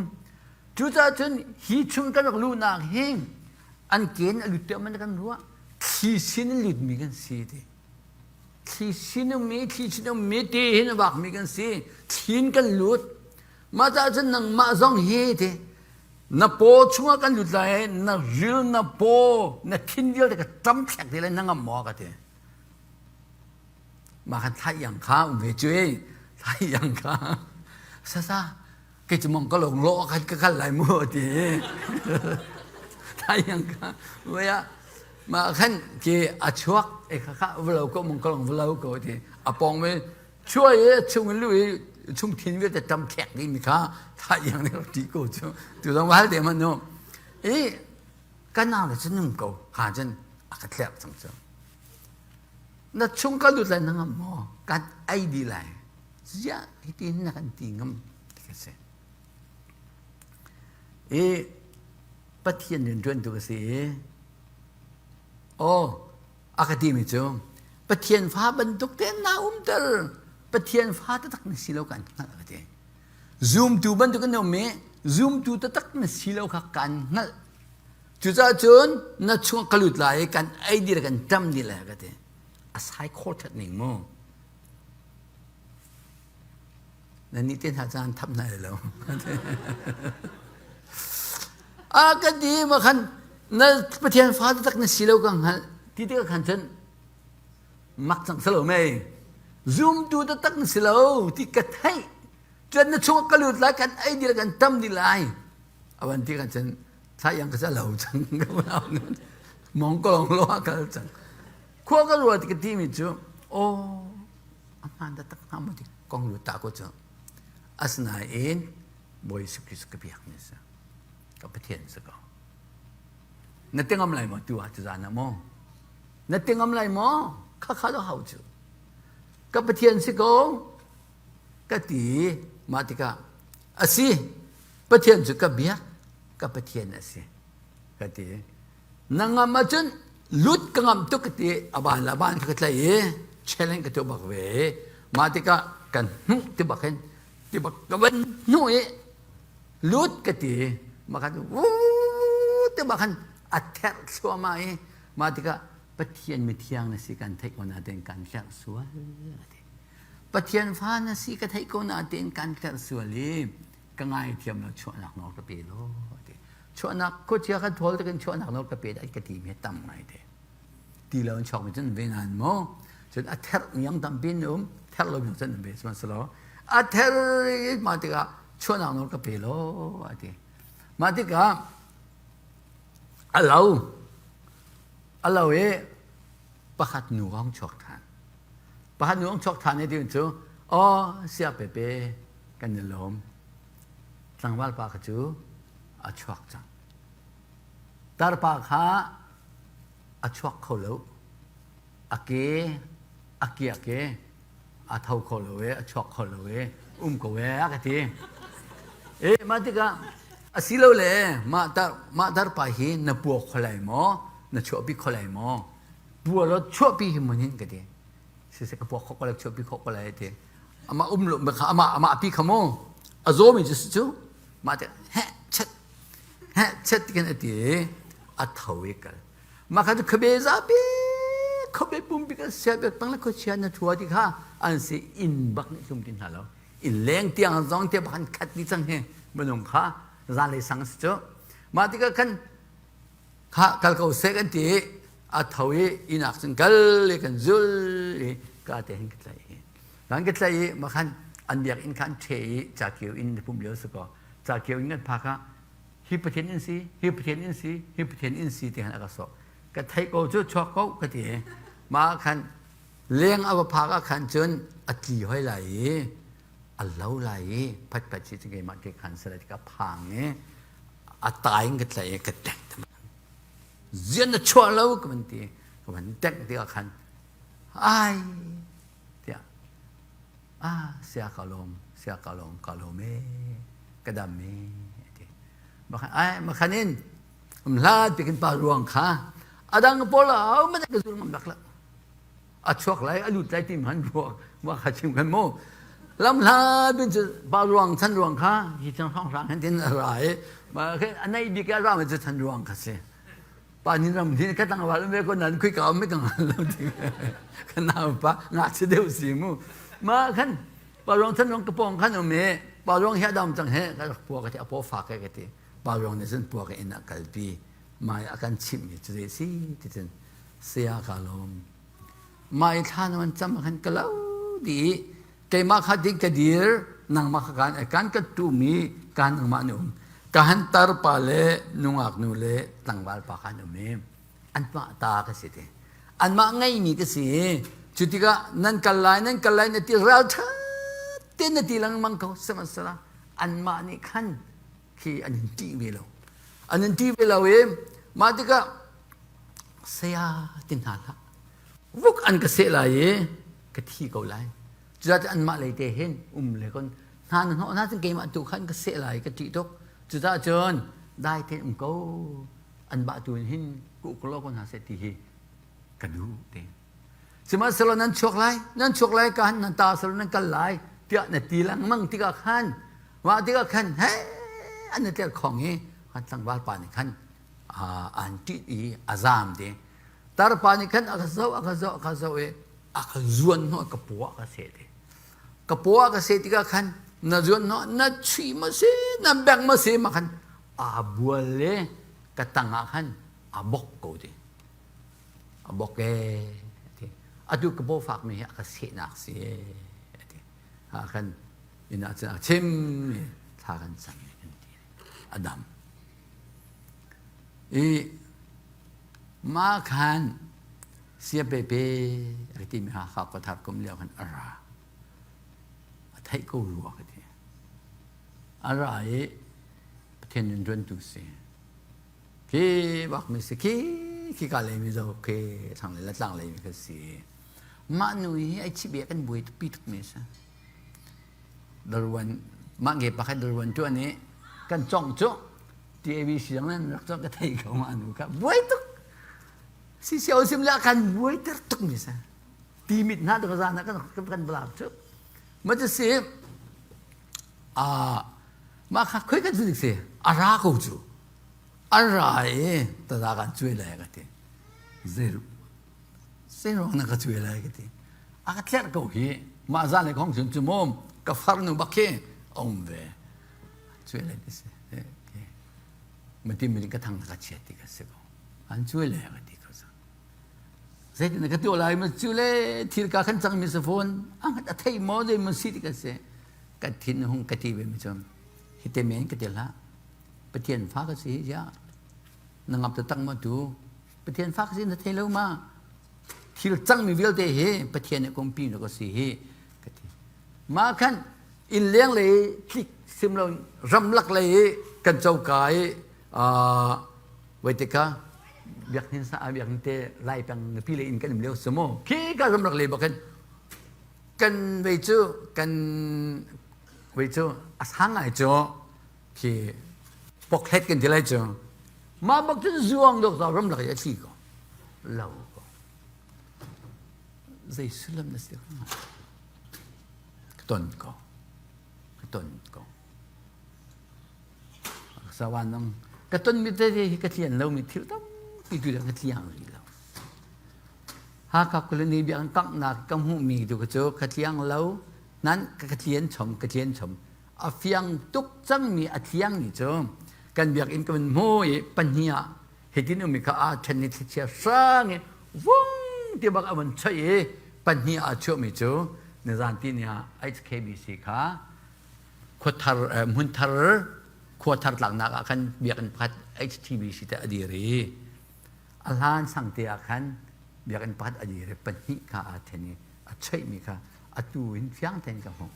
cucaah cun hi chung kan rak luhnak hi an ken a lut tiah man kan ruah thli sin in lutmi kan si ti thli sin ummi thli sin ummi ti hin a vakmi kan si thli in kan lut mah caah cun nangmah zong hi ti na paw chungah kan lut lai na ril na paw na thin vialte ka ṭam thlek ti lai na ngam maw ka ti mah khan thla iang kha um ve cu ei thla iang kha sasa kei cu mong ka lung lawh khan ka kal lai mu ti thla iang kha waya mah khan ke a chuak e kha kha vlo ko mong ka lung vlo ko ti a pong me chuai i chung in lu i chung thin vialte tam khek ding mi kha tha iang nih rak ti ko cu tu zong hal te man nu i ka nau le cu nung ko ha cun a ka tlerh cang cu na chung ka lut lai na ngam maw kan ei di lai ziah hitin na kan ti ngam ti ka si i Pathian rian ṭuan tu ka si i aw A ka timi cu Pathian fa bantuk tein naa umter. Pathian fa taktak na si lo kan hngalh a ka ti. Zumtu bantuk in na um i zumtu taktak na si lo kha kan hngalh. Cucaah cun na chung ka lut lai i kan ei dih le kan ṭam dih lai a ka ti. A sai khawh ṭhat ning mu. Na nih te hna caan thap hna lo. A ka ti ma khan na Pathian fa taktak na si lo ka hngalh ti tikah khan cun mak cang salo mei zumtu taktak na si lo ti ka theih cun na chung ka lut lai kan ei dih lai kan tam dih lai a van ti khan cun. Thla iang ka lo cang mong ko long lo kal cang. Khua ka ruat ka ti mi cu aw a hmaan taktak hnga maw ti kong lut ta ko cu. Asinain Bawi Jesuh Christ ka biak mi si. Ka Pathian si ko. Na ti ngam lai maw tu ah tuzan ah maw? Na ti ngam lai maw? Kha kha lo hau cu. Ka Pathian si ko. Ka ti mah tikah a si Pathian cu ka biak ka Pathian a si ka ti. Na ngam ahcun lut ka ngam tuk ka ti a ban la ban ka tlai i challenge ka tuah bak ve mah tikah kan hnuh ti bak hin ti bak ka van hnuh i lut ka ti mah khan uu ti bak khan a therh thluahmah i mah tikah Pathian mithiang na si kan theih ko na tein kan tlerh sual ti Pathian fa na si ka theih ko na tein kan tlerh sual i ka ngaithiam lo chuahnak nawl ka pe law ti chuahnak khuachia kan thawl takin chuahnak nawl ka pe dah ka ti mi tam ngai te ti lo in chuak mi cun ve nan maw cun a therh miang tampi in um therh lo mi cun ve sihmanhsehlaw a ther mah tikah chuahnak nawl ka pe law a ti mah tikah a lo a lo i pakhat nu hong chuak than pakhat nu hong chuak than i ti cu aw sia pepe kan i lawm tlangval pa kha cu a chuak cang. Tarpa kha a chuak kho lo. A ke a kiak i a tho kho lo i a chuak kho lo i um ko e a ka ti. E mah tikah asilole mah tar mah tarpa hi na pua kho lai maw na chuahpi kho lai maw pua law chuahpi hi mun hin ka ti. Siseh ka pua kho ko lai chuahpi kho ko lai ti. Amah um lo kha amah amah pi kha mu a zawmi cu si cu mah te heh chet heh chet ti khin a ti i a tho i kal mah kha cu khabe zapi khabe pumpi kan sia bek pang le khuachia na thua ti kha an si inn bak nih hlum ti hna lo inn leng tiang zong te bak an khat ni cang hi minung kha zan lei sang si cu mah tikah khan kha kal ko seh kan ti i a tho i inn ah cun kal i kan zul i ka te hin ka tlaih i kan ka tlaih i mah khan an biakinn kha an ṭhe i cakeu inn pum lio si kaw cakeu inn kan phak ah hi pathian inn si hi pathian inn si hi pathian inn si ti khan a ka sawh ka theih ko cu chuak ko ka ti mah khan leng a va phak ah khan cun a tli hoi lai i a lo lai i phatphat si cu keimah te khan sala ti ka phang i a tai in ka tlaih i ka tengh zian na chuah lo ka van ti ka van tengh tikah khan ai tiah ah sia ka lawm sia ka lawm ka lawm e ka dam e ti makhan ai makhan in hlat pikin pa ruang kha adang pawl au man ka zul ngam lak la a chuak lai a lut lai ti man ruang wa kha chim kan mu lam hla bin cu pa ruang chan ruang kha hi cang hrang hrang hin tin a ra i ma khe a nei bik a ra mi cu chan ruang kha si pa ni ram hin ka tang wal me ko nan khui ka me ka ngan lo ti ka nau pa nga chi deuh si mu ma khan pa ruang chan ruang ka pong khan um e pa ruang hi adam chang he ka rak pua ka ti a po fa ke ka ti pa ruang nih cun pua ka in a kalpi mai a kan chimh mi cu zei si ti cun saya ka lawm mai thla na man cam khan ka lo di keimah kha ding ka dir nangmah kha kan kan ka tu mi kan nangmah ni um ka han tar pa le nungak nu le tlangval pa khan um i anmah ta ka si te anmah ngeimi ka si cu tikah nan kal lai nan kal lai na ti ral ṭha te na ti lengmang ko sihmanhsehlaw anmah nih khan khi an in ṭih ve lo an in ṭih ve lo i mah tikah saya ti hna hlah vuk an ka seh lai i ka thi ko lai cucaah anmah lei te hin um le kon hna na hnawh hna cun keimah tu khan ka seh lai ka ṭih tuk cucaah cun dai tein um ko an bah tu in hin ku ko ko hna seh ti hi ka duh te Sihmanhsehlaw nan chuak lai, nan chuak lai ka nan ta selaw nan kal lai tiah na ti lengmang tikah khan mah tikah khan he an i tler khong i an tlangval pa nih khan an ṭih i a zaam te. Tarpa nih khan a ka zoh a ka zoh a ka zoh i a ka zuan hnawh ka paw a ka seh te. Ka paw a ka seh tikah khan na zuan hnawh na chuih ma si na bek ma si ma khan aa bual le ka tang ah khan a bok ko te. A bok ee a ti. Atu ka paw fakmi hi a ka sehnak si ee a ti. Ah khan inn ah cun a chim i thla kan cam i kan ti. A dam. I mah khan sia pepe a timi Hakha khuathar kum lio khan a ra. A theih ko rua ka ti. A ra i Pathian in ṭuantu si. Khi bak mi si khi khi ka lei mi zo khi thlanglei le tlanglei mi kha si. Mah nu hi ai chih bia kan buai pi tuk mi si. Darwan mah nge pakhat darwan ṭuan i kan cong cu TABC zong nan rak cong ka thei ko mah nu kha buai tuk. CCO sim le kan buai ter tuk mi si. Ti mit hna tu zan ah kan kan blam cu. Ma cu si ah mah kha khoi kan si si a ra ko cu. A ra i tada kan cuai lai ka ti. Zei zei na ka cuai lai ka ti. A ka tlerh ko hi mah zan le khong cun cu mom ka farnu bak khi a um ve. Cuai lai ti si. Mati mi ka thang ka chiat ti ka si ko. An cuai lai ka ti ko. Zeitin ka tuah lai ma cu le thil ka khan cangmi si fawn a thei maw zei maw si ti ka si ka thin hung ka ti ve mi cu hi te men ka ti hlah Pathian fa ka si ya na ngap ta tak ma tu Pathian fa ka si na thei lo ma thil cangmi vialte hi Pathian nih kumpi na ka si hi ka ti ma khan inn leng lei tlik sim lo ramlak lei kan coka i Voi tikha biakinn sa biakinn te lai peng nupi le inn kan um lio si mu khi ka ram rak le bak hin kan vei cu kan vei cu a sang ngai cu khi pokhlet kan ti lai cu mah bak cun zuang dok ram lak i a thli ko lo ko zei sullam na si ka ton ko ka ton ko Sawan nang ka tonmi tete hi ka tlian lomi thil tampi tu ka tliang rih lo. Hakha colony biakinn kanghnak ka hmuhmi tu cu ka tliang lo nan ka tlian chom ka tlian chom a fiang tuk cangmi a tliangmi cu kan biakinn ka van hmu i pahnih ah hitin ummi kha aa ṭhen i thlichia hrang i vung ti bak a van choih i pahnih ah chuahmi cu nizan ti ni ah HKBC kha khuathar hmunthar khuathar tlaknak ah khan biakinn pakhat HTBC te a dir i a hlan sang te ah khan biakinn pakhat a dir i pahnih kha aa then i a cheihmi kha atu in fiang tein ka hmuh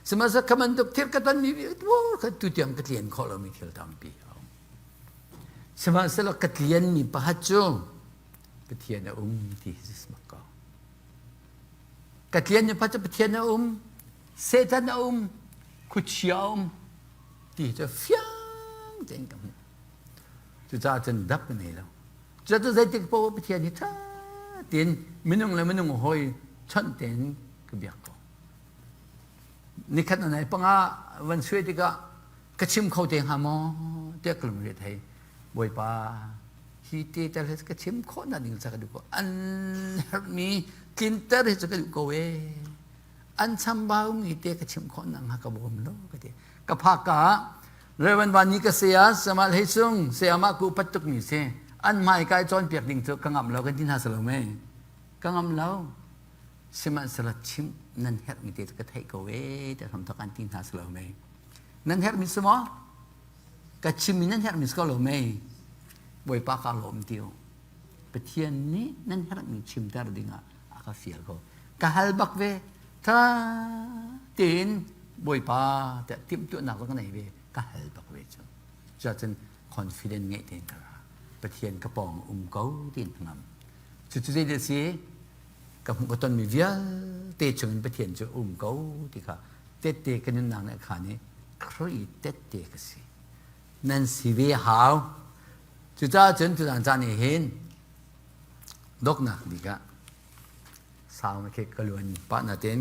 sihmanhsehlaw kha bantuk thil ka tonmi kha tu tiang ka tlian khawh lomi thil tampi a um sihmanhsehlaw ka tlianmi pakhat cu Pathian a um ti hi si bak ko Ka tlian ni cu Pathian a um, Satan a um, khuachia a um ti cu fiang tein ka hmuh. Cucaah cun dap ka nei lo. Cucaah zeitik paoh Pathian hi ṭha tein minung le minung hawi chawnh tein ka biak ko. Nikhat na nai panga van suai tikah ka chim kho te hnga maw tiah ka lungre thei. Bawipa hi te tal hi ka chim khawh nak ding ca ka duh ko an herhmi tlinter hi cu ka duh ko ee an chambau mi te ka chim khawh nak hnga ka bawm lo ka ti ka phak ka Reverend Van Ni ka saya Samal Hei Sung sayama ku upat tuk mi si an hmai kai cawn piak ding cu ka ngam lo kan ti hna salo mei ka ngam lo sihmanhsehlaw chim nan herh mi te ka theih ko ee te hram thok an ti hna salo mei nan herh mi si maw Ka chim in nan herhmi si ko lo mei? Bawipa ka lawm ti u. Pathian nih nan herhmi chimter dingah a ka fial ko. Ka hal bak ve. Tha tein Bawipa tiah timhtuahnak zong ka nei ve. Ka hal bak ve cu. Cuahcun confident ngeih tein ka ra. Pathian ka pawng um ko tiin ngam. Cucu zeidah si? Ka hmuh ka tonmi vialte chungin Pathian cu um ko ti kha tette ka nunnak nih a khan i Khrih tette ka si. Nan si ve hau. Cucaah cun tuzaan caan nih hin doknak bik ah sau na khi ka luan pah na tin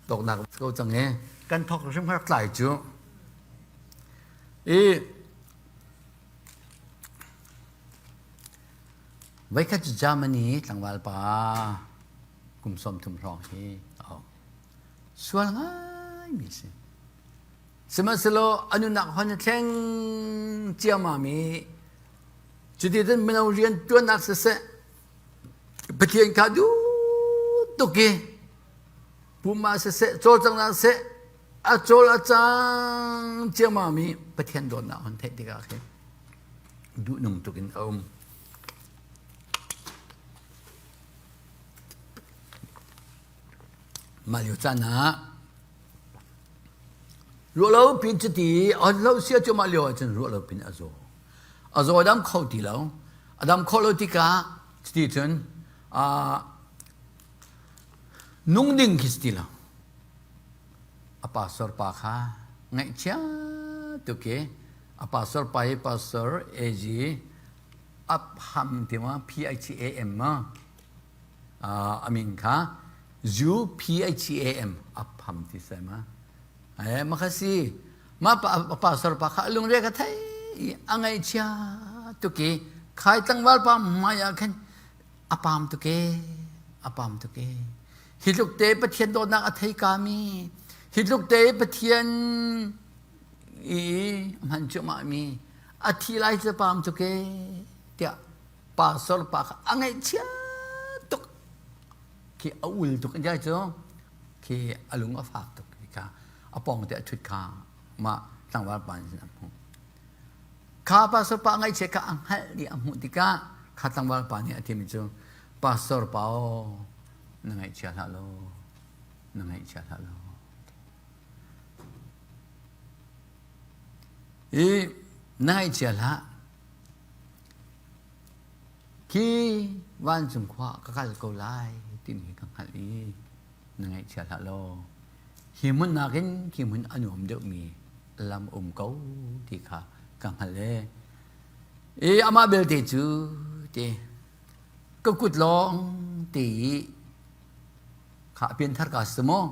doknak ko cang e kan thok hrim rak tlai cu i voikhat cu Germany tlangval pa kum 30 hrawng hi a sual ngaimi si. Sihmanhsehlaw a nunnak hon a thleng ciammam i cuti cun mino rian ṭuannak siseh Pathian kha duh tuk i pum ah siseh cawlcanghnak siseh a cawl a cang ciammam i Pathian dawtnak hon theih tikah khin duhnung tuk in a um. Mah lio caan ah ruah lo pin cuti a lo sia cu mah lio ahcun ruah lo pin a zaw. A zaw dam kho ti lo. A dam khawh lo tikah cuti cun nung ding khi si ti lo. A pastor pa kha ngaihchia tuk i a pastor pa hi pastor AG Apham ti ma P H A M ma a min kha U P H A M Apham ti sai ma eh ma kha si ma pa pastor pa kha lungre ka thei a ngaihchia tuk i khai tlangval pa hmai ah khan a pam tuk e a pam tuk e hi tluk te Pathian dawtnak a thei ka mi hi tluk te Pathian i hman cuahmah mi a thi lai cu pam tuk e tiah pastor pa kha a ngaihchia tuk khi a ul tuk an cu khi a lung a fak tuk kha a pawng te a thut kha mah tlangval pa nih a hmuh Kha pastor pa ngaihchia kha a hngalh dih a hmuh tikah kha tlangval pa nih a timi cu pastor pa aw na ngaihchia hlah law na ngaihchia hlah law i na ngaihchia hlah khi vancung khua ka kal ko lai timi ka hngalh i na ngaihchia hlah law hi hmun nakin khi hmun a nuam deuhmi lam um ko ti kha ka hngalh e. I amah belte cu ti ka kut lawng ti i kha a pianthar ka si maw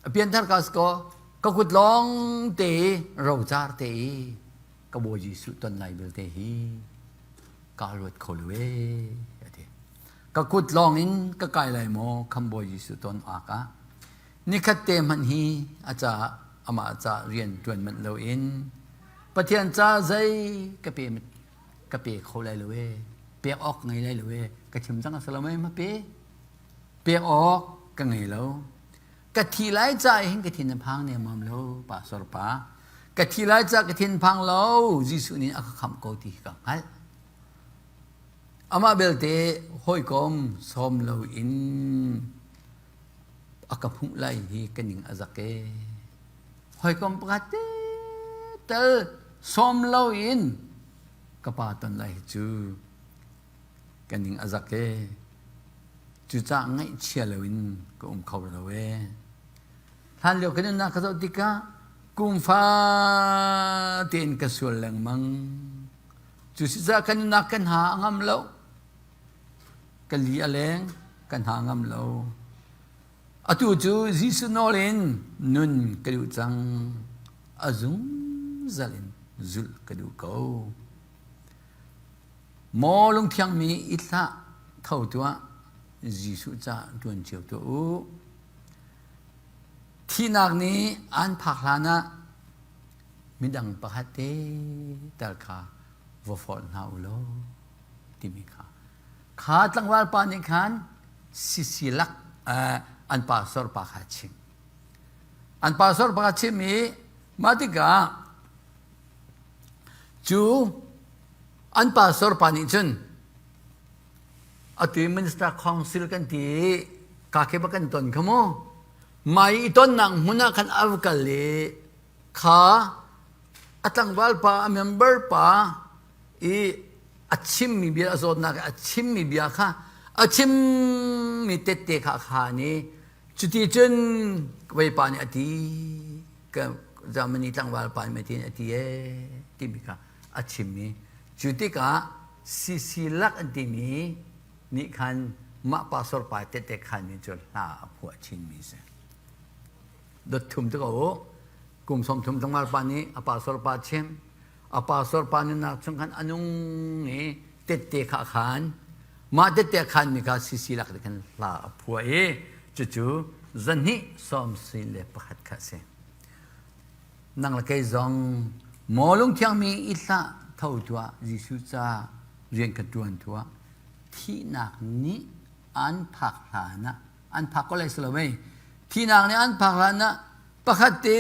a pianthar ka si ko ka kut lawng te i rocar te i ka Bawi Jesuh ton lai belte hi kaa ruat kho lo ee a ti. Ka kut lawng in ka kai lai maw kham Bawi Jesuh ton awk ah nikhat te hmanh hi a caah amah ca rian ṭuan manh loin Pathian ca zei ka pe ka pe kho lai lo ee pek awk ngei lai lo ee ka chim cang a si lo mei ma pe pek awk ka ngei lo ka thi lai ca hin ka thin a phang nemmam lo pastor pa ka thi lai ca ka thin phang lo Jesuh nih a ka khamh ko ti ka hngalh amah belte hawikom sawm lo in a ka hmuh lai hi ka ning a zak e hawikom pakhat te tel sawm lo in ka pa ton lai hi cu ka ning a zak e cucaah ngaihchia loin ka um kho lo e hlan lio ka nunnak ka zoh tikah kum fa tein ka sual lengmang cu si caah ka nunnak kan ha a ngam lo ka li a leng kan ha ngam lo atu cu Jesuh nawl in nun ka duh cang a zungzal in zulh ka duh ko Maw lungthiangmi i hlah tho tuah Jesuh ca ṭuan cio tuah u. Thihnak nih an phak hlan ah midang pakhat te tal kha va forh hna u law timi kha kha tlangval pa nih khan sisilak an pastor pa kha chim an pastor pa kha chim i mah tikah Cu an pastor pa nih cun atu i minister council kan ti i ka khi ba kan ton kha mu mai i tonnak hmun ah khan a va kal i kha a tlangval pa a member pa i a chimmi bia a zawtnak i a chimmi bia kha a chimmi tette kha a khaan i cuti cun veipa nih a ti ka Germany tlangval pa nih tiin a ti ee timi kha a chim i cu tikah CC lak an timi nih khan mah pastor pa tete khan mi cu hla a phuah chinmi si. Dot thum te ko u. Kum 30 tlangval pa nih a pastor pa chim a pastor pa nunnak chung khan a nung i tette kha a khan mah tette a khan mi kha CC lak te khan hla a phuah i cucu zahnih sawm si le pakhat kha a si. Nang le kei zong maw lungthiangmi i hlah tho tuah Jesuh ca rian ka ṭuan tuah thihnak nih an phak hlan ah an phak ko lai si lo mei thihnak nih an phak hlan ah pakhat te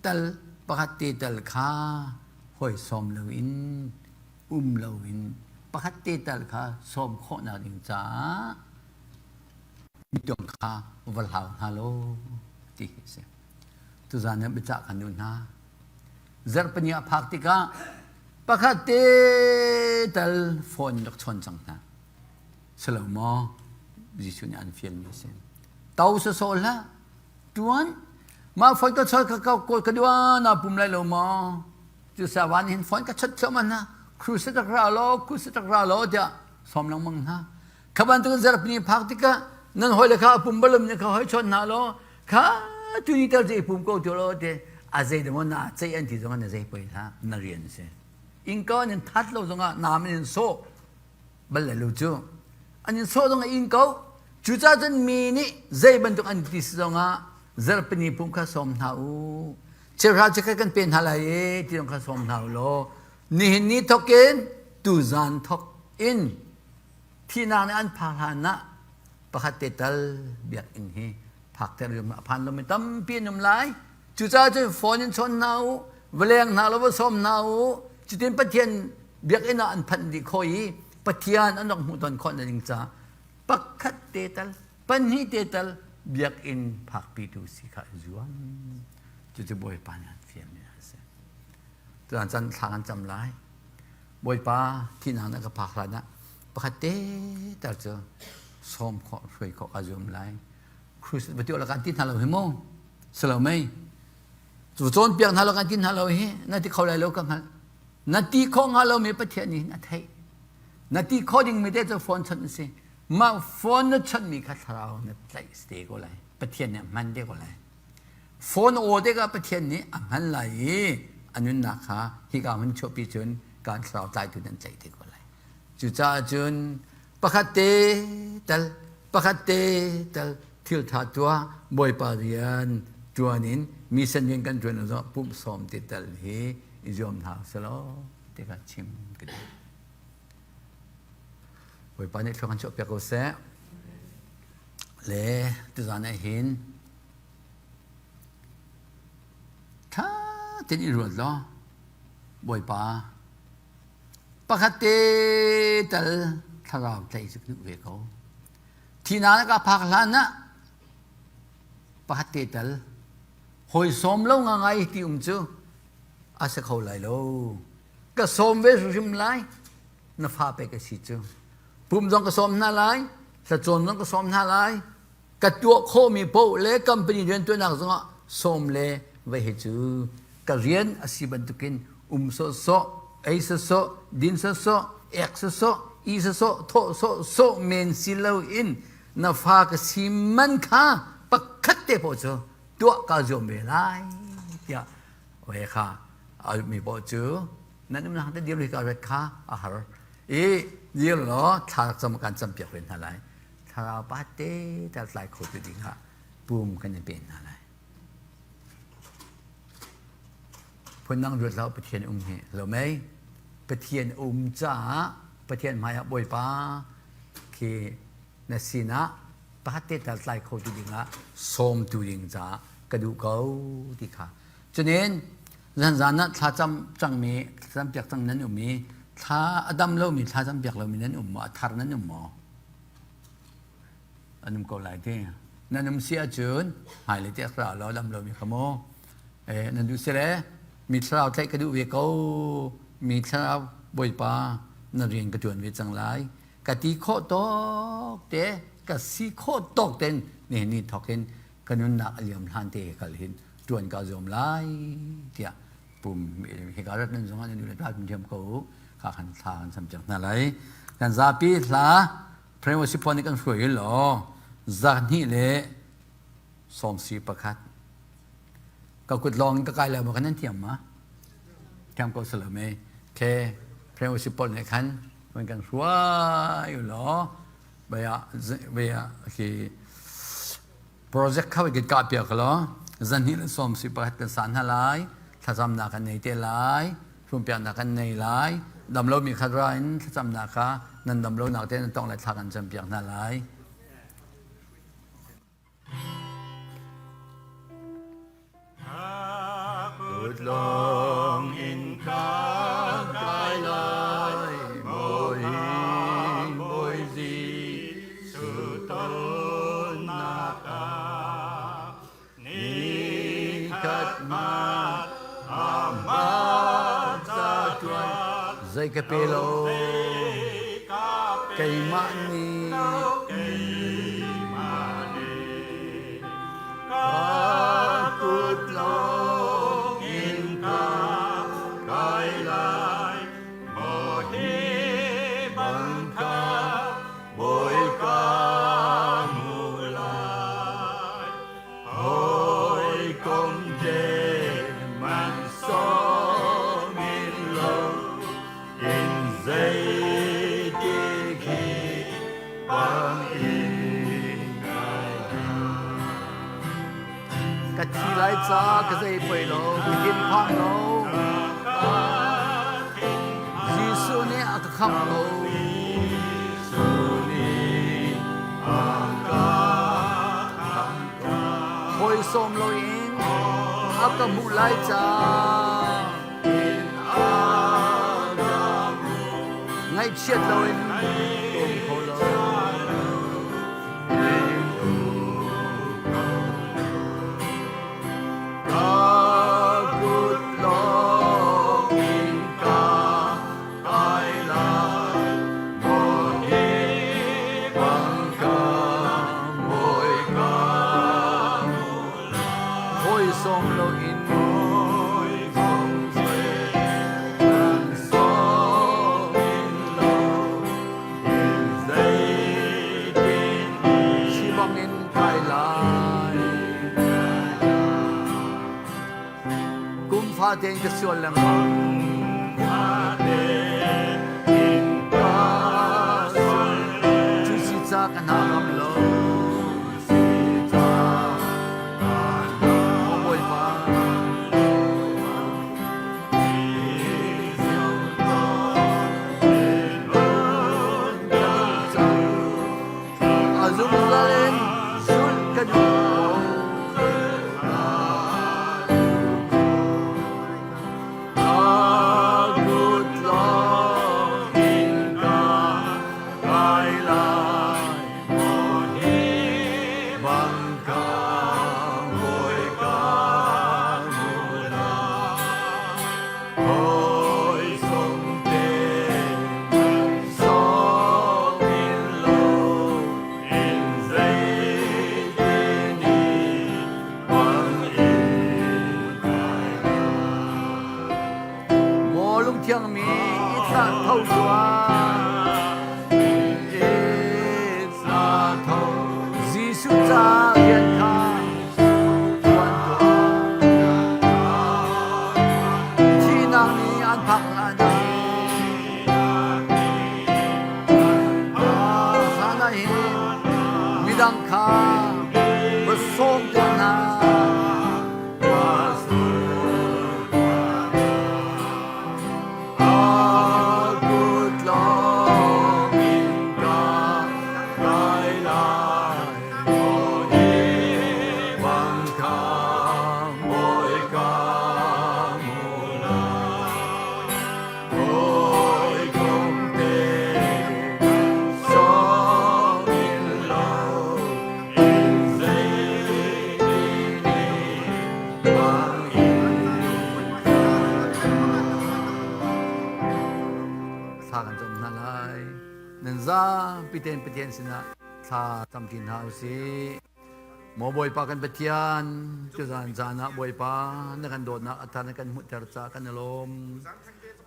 tal pakhat te tal kha hawi sawm loin um loin pakhat te tal kha sawm khawhnak ding caah. Midang kha va hlau hna law ti hi a si. Tuzan ah biacah kan duh hna. Zarhpini a phak tikah pakhat te tal phone rak chawn cang hna. Silo maw Jesuh nih an fialmi a si. To sawsawh hlah. Tuan mah phone ka chawn ka ka ka duan naa pum lai lo maw? Cu sawan hin phone ka chat thluahmah hna. Crusade rak ra law, crusade rak ra law tiah sawm lengmang hna. Kha bantukin zarhpini phak tikah nan hawile kha a pum balum nih kha hoi chawn hna law kha tuni tal cu i pum ko tu law te a zei demaw na ceih an ti zongah na zei poi hlah na rian a si. Innka an in that lo zongah naam in sawh bal le lu cu an in sawh zongah in ko cucaah cun mi nih zei bantuk an ti si zongah zarhpini pum kha sawm hna u cheuhra chekhat kan pe hna lai e ti zong kha sawm hna u law nihin ni thok in tuzan thok in Thihnak nih an phak hlan ah pakhat te tal biakinn hi phakter a phan lomi tampi an um lai. Cucaah cun phone in chawn hna u, va leng hna law va sawm hna u. Cutin Pathian biakinn ah an phanh dih khawh i Pathian an rak hmuh ton khawh na ding caah pakhat te tal, pahnih te tal biakinn phakpitu si kha i zuam. Cucu Bawipa nih an fialmi a si. Tuan caan thla kan cam lai. Bawipa thihnak na ka phak hlan ah pakhat te tal cu sawm khawh hruai khawh ka zuam lai. Crusade va ti awk kan ti hna lo hi mu. Si lo mei. Cu cawnpiak hna lo kan ti hna lo hi na ti kho lai lo ka hngalh. Na ti khawh hnga lomi Pathian nih a theih. Na ti khawh dingmi te cu phone chawnh a si. Mah phone na chawnhmi kha thlarau na tlaih te ko lai. Pathian nih a hman te ko lai. Phone aw tikah Pathian nih a hman lai i a nunnak kha hika hun chuahpi cun kan thlarau tlaitu nan tlaih te ko lai. Cucaah cun pakhat te tal pakhat te tal thil ṭha tuah Bawipa rian ṭuan in mi sen rian kan ṭuan zong pumh sawm te tal hi i zuam hna selaw ti kha chim ka duh. Bawipa nih thluak kan chuahpiak ko seh. Le tuzaan ah hin Ṭha tein i ruat law Bawipa pakhat te tal thlarau tlaih cu ka duh ve ko. Thihnak ka phak hlan ah pakhat te tal hawi sawm lo ngangai ti um cu a si kho lai lo. Ka sawm ve hrimhrim lai na fa pek a si cu. Pum zong ka sawm hna lai, thlacawn zong ka sawm hna lai, ka tuah khawhmi paoh le company riantuannak zongah sawm le vei hi cu ka rian a si bantukin um sawhsawh, ei sawhsawh, din sawhsawh, ek sawhsawh, i sawhsawh, thawh sawhsawh men si loin na fa ka si man kha pakhat te paoh cu tuah kaa zuam ve lai tiah ve kha mi paoh cu nan umnak te dir ka ret kha a har i dir law thla cam kan campiak ve hna lai thlarau pa te tal tlai kho tu ding ah pum kan i pe hna lai. Phundang ruat lo Pathian um hi lo mei Pathian um caah Pathian hmai ah Bawipa khi na sinah pakhat te tal tlai kho tu ding ah sawm tu ding caah ka duh ko ti kha cunin zanzan ah thla cam cangmi thlacam piak cang nan um i thla a dam lomi thlacam piak lomi nan um maw a thar nan um maw an um ko lai ti nan um si ahcun hmailei te ra law dam lomi kha mu eh nan duh si le mi thlarau tlaih ka duh ve ko mi thlarau bawipa na rian ka tuan ve cang lai ka ti khawh tawk te ka si khawh tawk ten nihin ni thawk in ka nunnak a liam hlan te kal hin tuan ka zuam lai tiah pum hika rat nan zongah nan duh le thiam ko kha khan thla kan sam cang hna lai kan zapi hla Prem si pon kan hruai law zahnih le sawm si pakhat ka kut lawng ka kai lo ma kan nan thiam ma thiam ko salome ke Prem si pon ne khan man kan hruai law baya baya khi Project kha kan kah piak law zanhnih le sawm si pakhat kan sa hna lai thlacamnak kan nei te lai hlumpiaknak kan nei lai damlomi kha ra in thlacamnak kha nan damlonak te nan tong lai thla kan campiak hna lai. Kut lawng in ka kai lai Bawi Bawi Jesuh ton. Amah ca ṭuan Zei ka pe lo keimah nih Ka kut lawng in ka kai lai maw hi bang kha Bawipa hmu lai. Hawikom te man sawm in lo in zeiti khi bang in kai Ka thi lai ca ka zei poi lo, ka hin phang lo. Jesuh nih a ka khamh ko. Jesuh nih a ka khamh ko. Hawi sawm loin a ka hmuh lai ca. Ngaihchiat loin ka um kho lo. Ka kut lawng in ka kai lai, maw hi bang ka mawi ka Hawi sawm loin Si bangin kai lai. Kum fatein ka sual lengmang. Cu si ca ka hna ngam lo. Maw Bawipa. A zungzal in zulh ka duh ko. Ka kut lawng in ka kai lai, maw hi bang ka mawi ka hmu lai. Hawi sung te sawm in lo in zeitin i bang in kai Maw lungthiang mi i thlah tho tuah. Itla tho Jesuh ca rian kha ṭuan tuah. Thihnak nih an phak hlan ah hlan ah hin midang kha va sawm tuah hna. A kut lawng in ka kai lai, maw hi bang kha mawi ka hmu lai. Hawikom te sawm in lo in zeitin i bang in Thla kan cam hna lai. Nan zapi tein Pathian sinah thla cam ṭi hna usih. Maw Bawipa kan Pathian, tuzaan caan ah Bawipa na kan dawtnak a thar na kan hmuhter caah kan i lawm.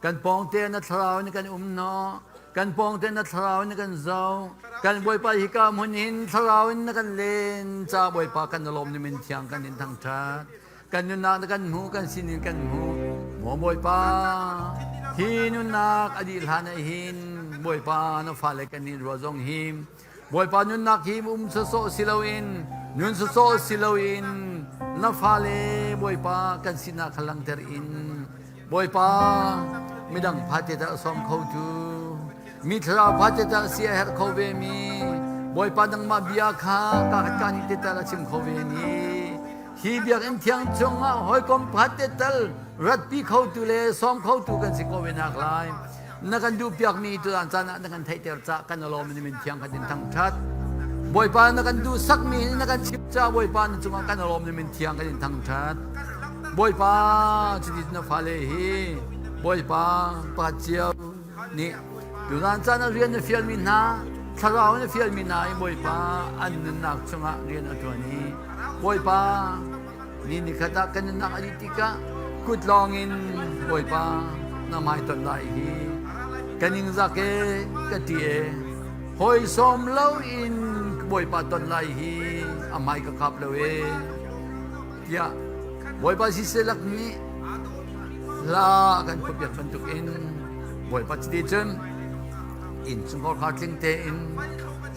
Kan pawngte na thlarau in kan um hnawh. Kan pawngte na thlarau in kan zoh. Kan Bawipa hika hmun hin thlarau in na kan len caah Bawipa kan i lawm ni min thiang kan in thangṭhat. Kan nunnak na kan hmu, kan sinin kan hmu. Maw Bawipa, hi nunnak a dih hlan ah hin Bawipa na fale kan nih rua zong hi Bawipa nunnak hi um sawsawh si loin nun sawsawh si loin na fale Bawipa kan sinah kha langhter in Bawipa midang phate dah sawm kho tu mi thlarau phate dah si a herh kho ve mi Bawipa nangmah bia kha ka ka nih te tal a chim kho ve ni hi biakinn thiang chungah hawikom phate tal ratpi kho tu le sawm kho tu kan si ko ve nak lai Na kan duhpiakmi tuzaan caan ah na kan theihter cah kan lawm in min thiang khat in thangṭhat. Bawipa na kan duhsakmi na kan chimh caah Bawipa na cungah kan lawm in min thiang kan in thangṭhat. Bawipa cuti na fale hi Bawipa pakhat cio nih tuzan caan ah rian na fialmi hna thlarau na fialmi hna i Bawipa an nunnak chungah rian a ṭuan i Bawipa ni nikhat ah kan nunnak a dih tikah kut lawngin Bawipa na hmai ton lai hi ka ningzak e ka ṭi e hawi sawm loin Bawipa ton lai hi a hmai ka khap lo e tiah Bawipa siselak nih hla kan phuahpiak bantukin Bawipa cuti cun innchungkhar kha tling tein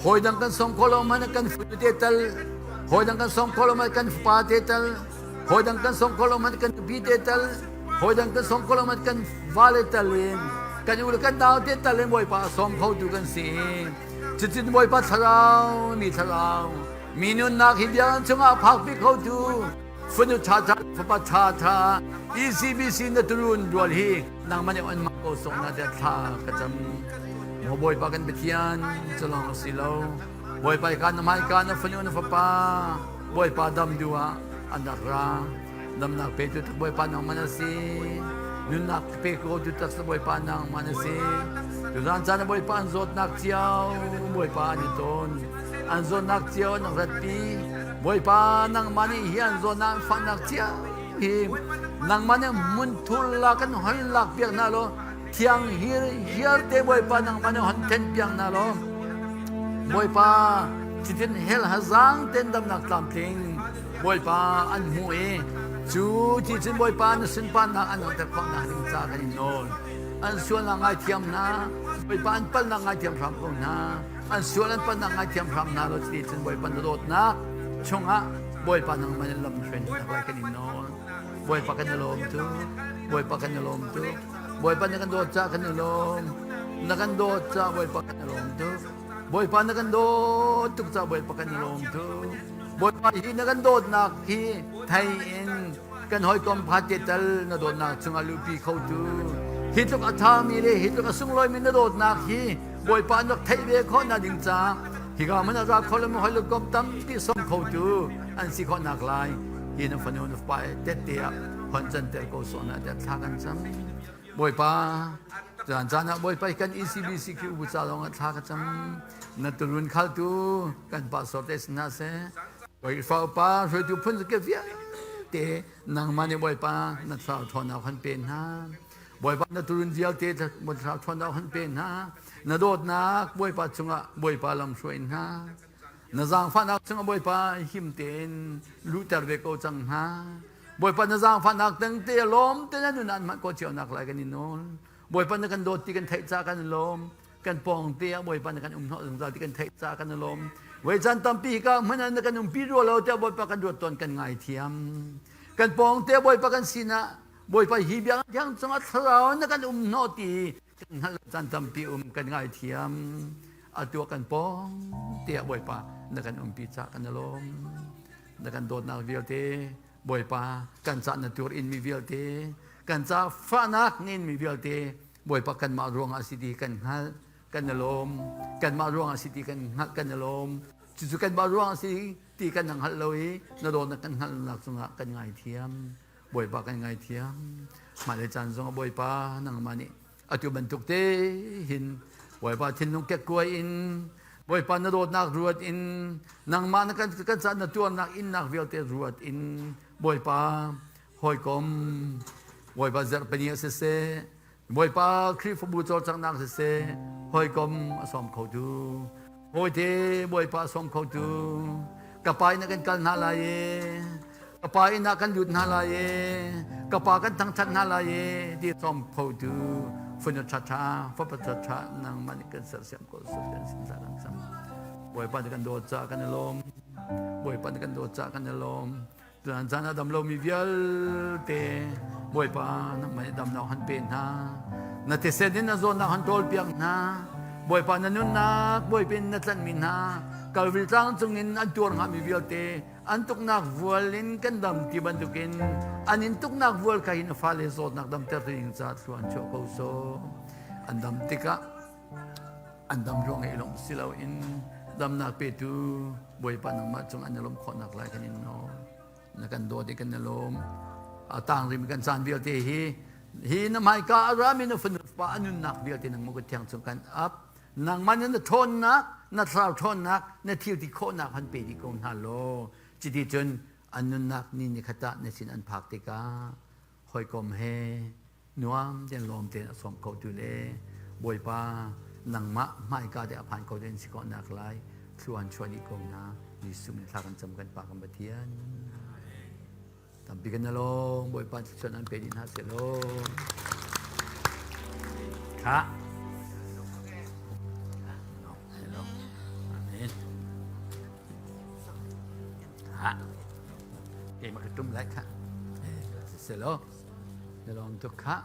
hawi dang kan sawm khawh lo hmanh kan fanu te tal hawi dang kan sawm khawh lo hmanh kan fapa te tal hawi dang kan sawm khawh lo hmanh kan nupi te tal hawi dang kan sawm khawh lo hmanh kan vale tal in kan u le kan nau te tal in Bawipa a sawm khotu kan si. Cutin Bawipa thlarau mi thlarau mi nunnak hi biakinn chungah phakpi khotu fanu ṭhaṭha fapa ṭhaṭha ECBC na turun rual hi nangmah nih on ko sawk na tiah thla ka cam. Maw Bawipa kan Pathian culawng a si lo. Bawipa ka na hmaika na fanu na fapa Bawipa dam duh ah an rak ra. Damnak petu tak Bawipa nangmah na si. Nunnak pe ko tu tak Bawipa nangmah na si. Tuzan caan ah Bawipa an zawtnak cio Bawipa an i tawn. An zawtnak cio an ratpi. Bawipa nangmah nih hi an zawtnak an fahnak cio hi nangmah nih hmunthur lak kan hon lak piak hna law thiang hir hiar te Bawipa nangmah nih hon then piak hna law Bawipa cutin hell hazang ten damnak tlamtling Bawipa an hmuh i cu ti cun Bawipa na sunparnak an langhter khawhnak ding ca kan in nawl. An sualnak ngaithiam hna, Bawipa an palhnak ngaithiam hram ko hna. An sual an palhnak ngaithiam hram hna law cuti cun Bawipa na dawtnak chungah Bawipa nangmah in lam hruai hna lai kan in nawl. Bawipa kan i lawm tu, Bawipa kan i lawm tu, Bawipa na kan dawt caah kan i lawm, na kan dawt caah Bawipa kan i lawm tu. Bawipa na kan dawt tuk caah Bawipa kan i lawm tuk. Bawipa hi na kan dawtnak hi thei in kan hawikom phat te tal na dawtnak chungah luhpi khotu hi tluk a ṭhami le hi tluk a sunglawimi na dawtnak hi Bawipa an rak theih ve khawh nak ding caah hika hmun a ra kho lomi hawikom tampi sawm khotu an si khawh nak lai hi na fanu na fapa tette ah hon canter ko sawh na tiah thla kan cam. Bawipa, caan caan ah Bawipa kan ECBC khi ubu ca lawng ah thla ka cam. Na turun khaltu kan pastor te sin hna seh. Bawipa upa hruaitu phun ke vialte nangmah nih Bawipa na thlarau ṭhawnnak han pe hna. Bawipa na turun vialte na thlarau ṭhawnnak han pe hna. Na dawtnak Bawipa cungah Bawipa lam hruai hna. Na zaangfahnak cungah Bawipa him tein luhter ve ko cang hna. Bawipa na zaangfahnak tengte lawm te na nun an hman ko cio nak lai kan i nawl. Bawipa na kan dawt ti kan theih ca kan i lawm. Kan pawng te ah Bawipa na kan um hnawh zungzal ti kan theih ca kan i lawm. Voi caan tampi hika hmanh ah na kan umpi rua lo tiah Bawipa kan ruat tawn kan ngaithiam. Kan pawng te Bawipa kan sinah Bawipa hi biakinn thiang cungah thlarau na kan um hnawh ti kan hngalh caan tampi um kan ngaithiam. Atu ah kan pawng te ah Bawipa na kan umpi ca kan i lawm. Na kan dawtnak vialte Bawipa kan ca na tur in mi vialte kan ca fahnak nin mi vialte Bawipa kanmah ruangah a si ti kan hngalh kan i lawm kanmah ruangah a si ti kan hngalh kan i lawm cucu kanmah ruangah a si ti kan hngalh lo i na dawtnak kan hngalhnak cungah kan ngaithiam Bawipa kan ngaithiam hmailei caan zongah Bawipa nangmah nih Atu bantuk te hin Bawipa thinlung kekkuai in Bawipa na dawtnak ruat in nangmah na kan kan ca na tuarnak innak vialte ruat in Bawipa hawikom Bawipa zarhpini ah siseh Bawipa Khrihfabu cawlcanghnak siseh hawikom a sawm khotu Hawite Bawipa a sawm khotu ka pa inn ah kan kal hna lai i Ka pa inn ah kan lut hna lai i ka pa kan thangṭhat hna lai i ti sawm khotu fanu ṭhaṭha fapa ṭhaṭha nangmah nih kan sersiam ko sut kan sin ca kan cam. Bawipa nih kan dawt caah kan i lawm. Bawipa nih kan dawt caah kan i lawm. Tuan caan ah dam lomi vialte Bawipa nangmah nih damnak han pe hna. Na thisen in na zawtnak han ṭawlpiak hna. Bawipa na nunnak Bawipa in na tlanhmi hna Kalvary tlang cungin an tuar hngami vialte An tuknak vual in kan dam ti bantukin an in tuknak vual kha hin fale zawtnak damter ding ca thlu an chuah ko so an dam tikah an dam ruang i lawmh si loin damnak petu Bawipa nangmah cung an i lawmh khawhnak lai kan in nawl na kan dawt i kan i lawm. A tang rimi kan caan vialte hi hi na hmaika a rami na fanu pa a nunnak vialte nangmah kut thiang chung kan ap. Nangmah na ṭhawnnak, na thlarau ṭhawnnak, na thil ti khawhnak han pe dih ko hna law cuti cun an nunnak ni ni khat ah na sin an phak tikah hawikom he nuam tein lawm tein a sawm kho tu le Bawipa nangmah hmaika te a phan kho te si khawhnak lai thluan chuah dih ko hna Jesuh min thla kan cam kan Pa kan Pathian tampi kan along Bawipa thluachuah nan pe dih hna seh law kha Amen. Ha. Keimah ka tum lai kha. Selaw. Na lawm tuk kha.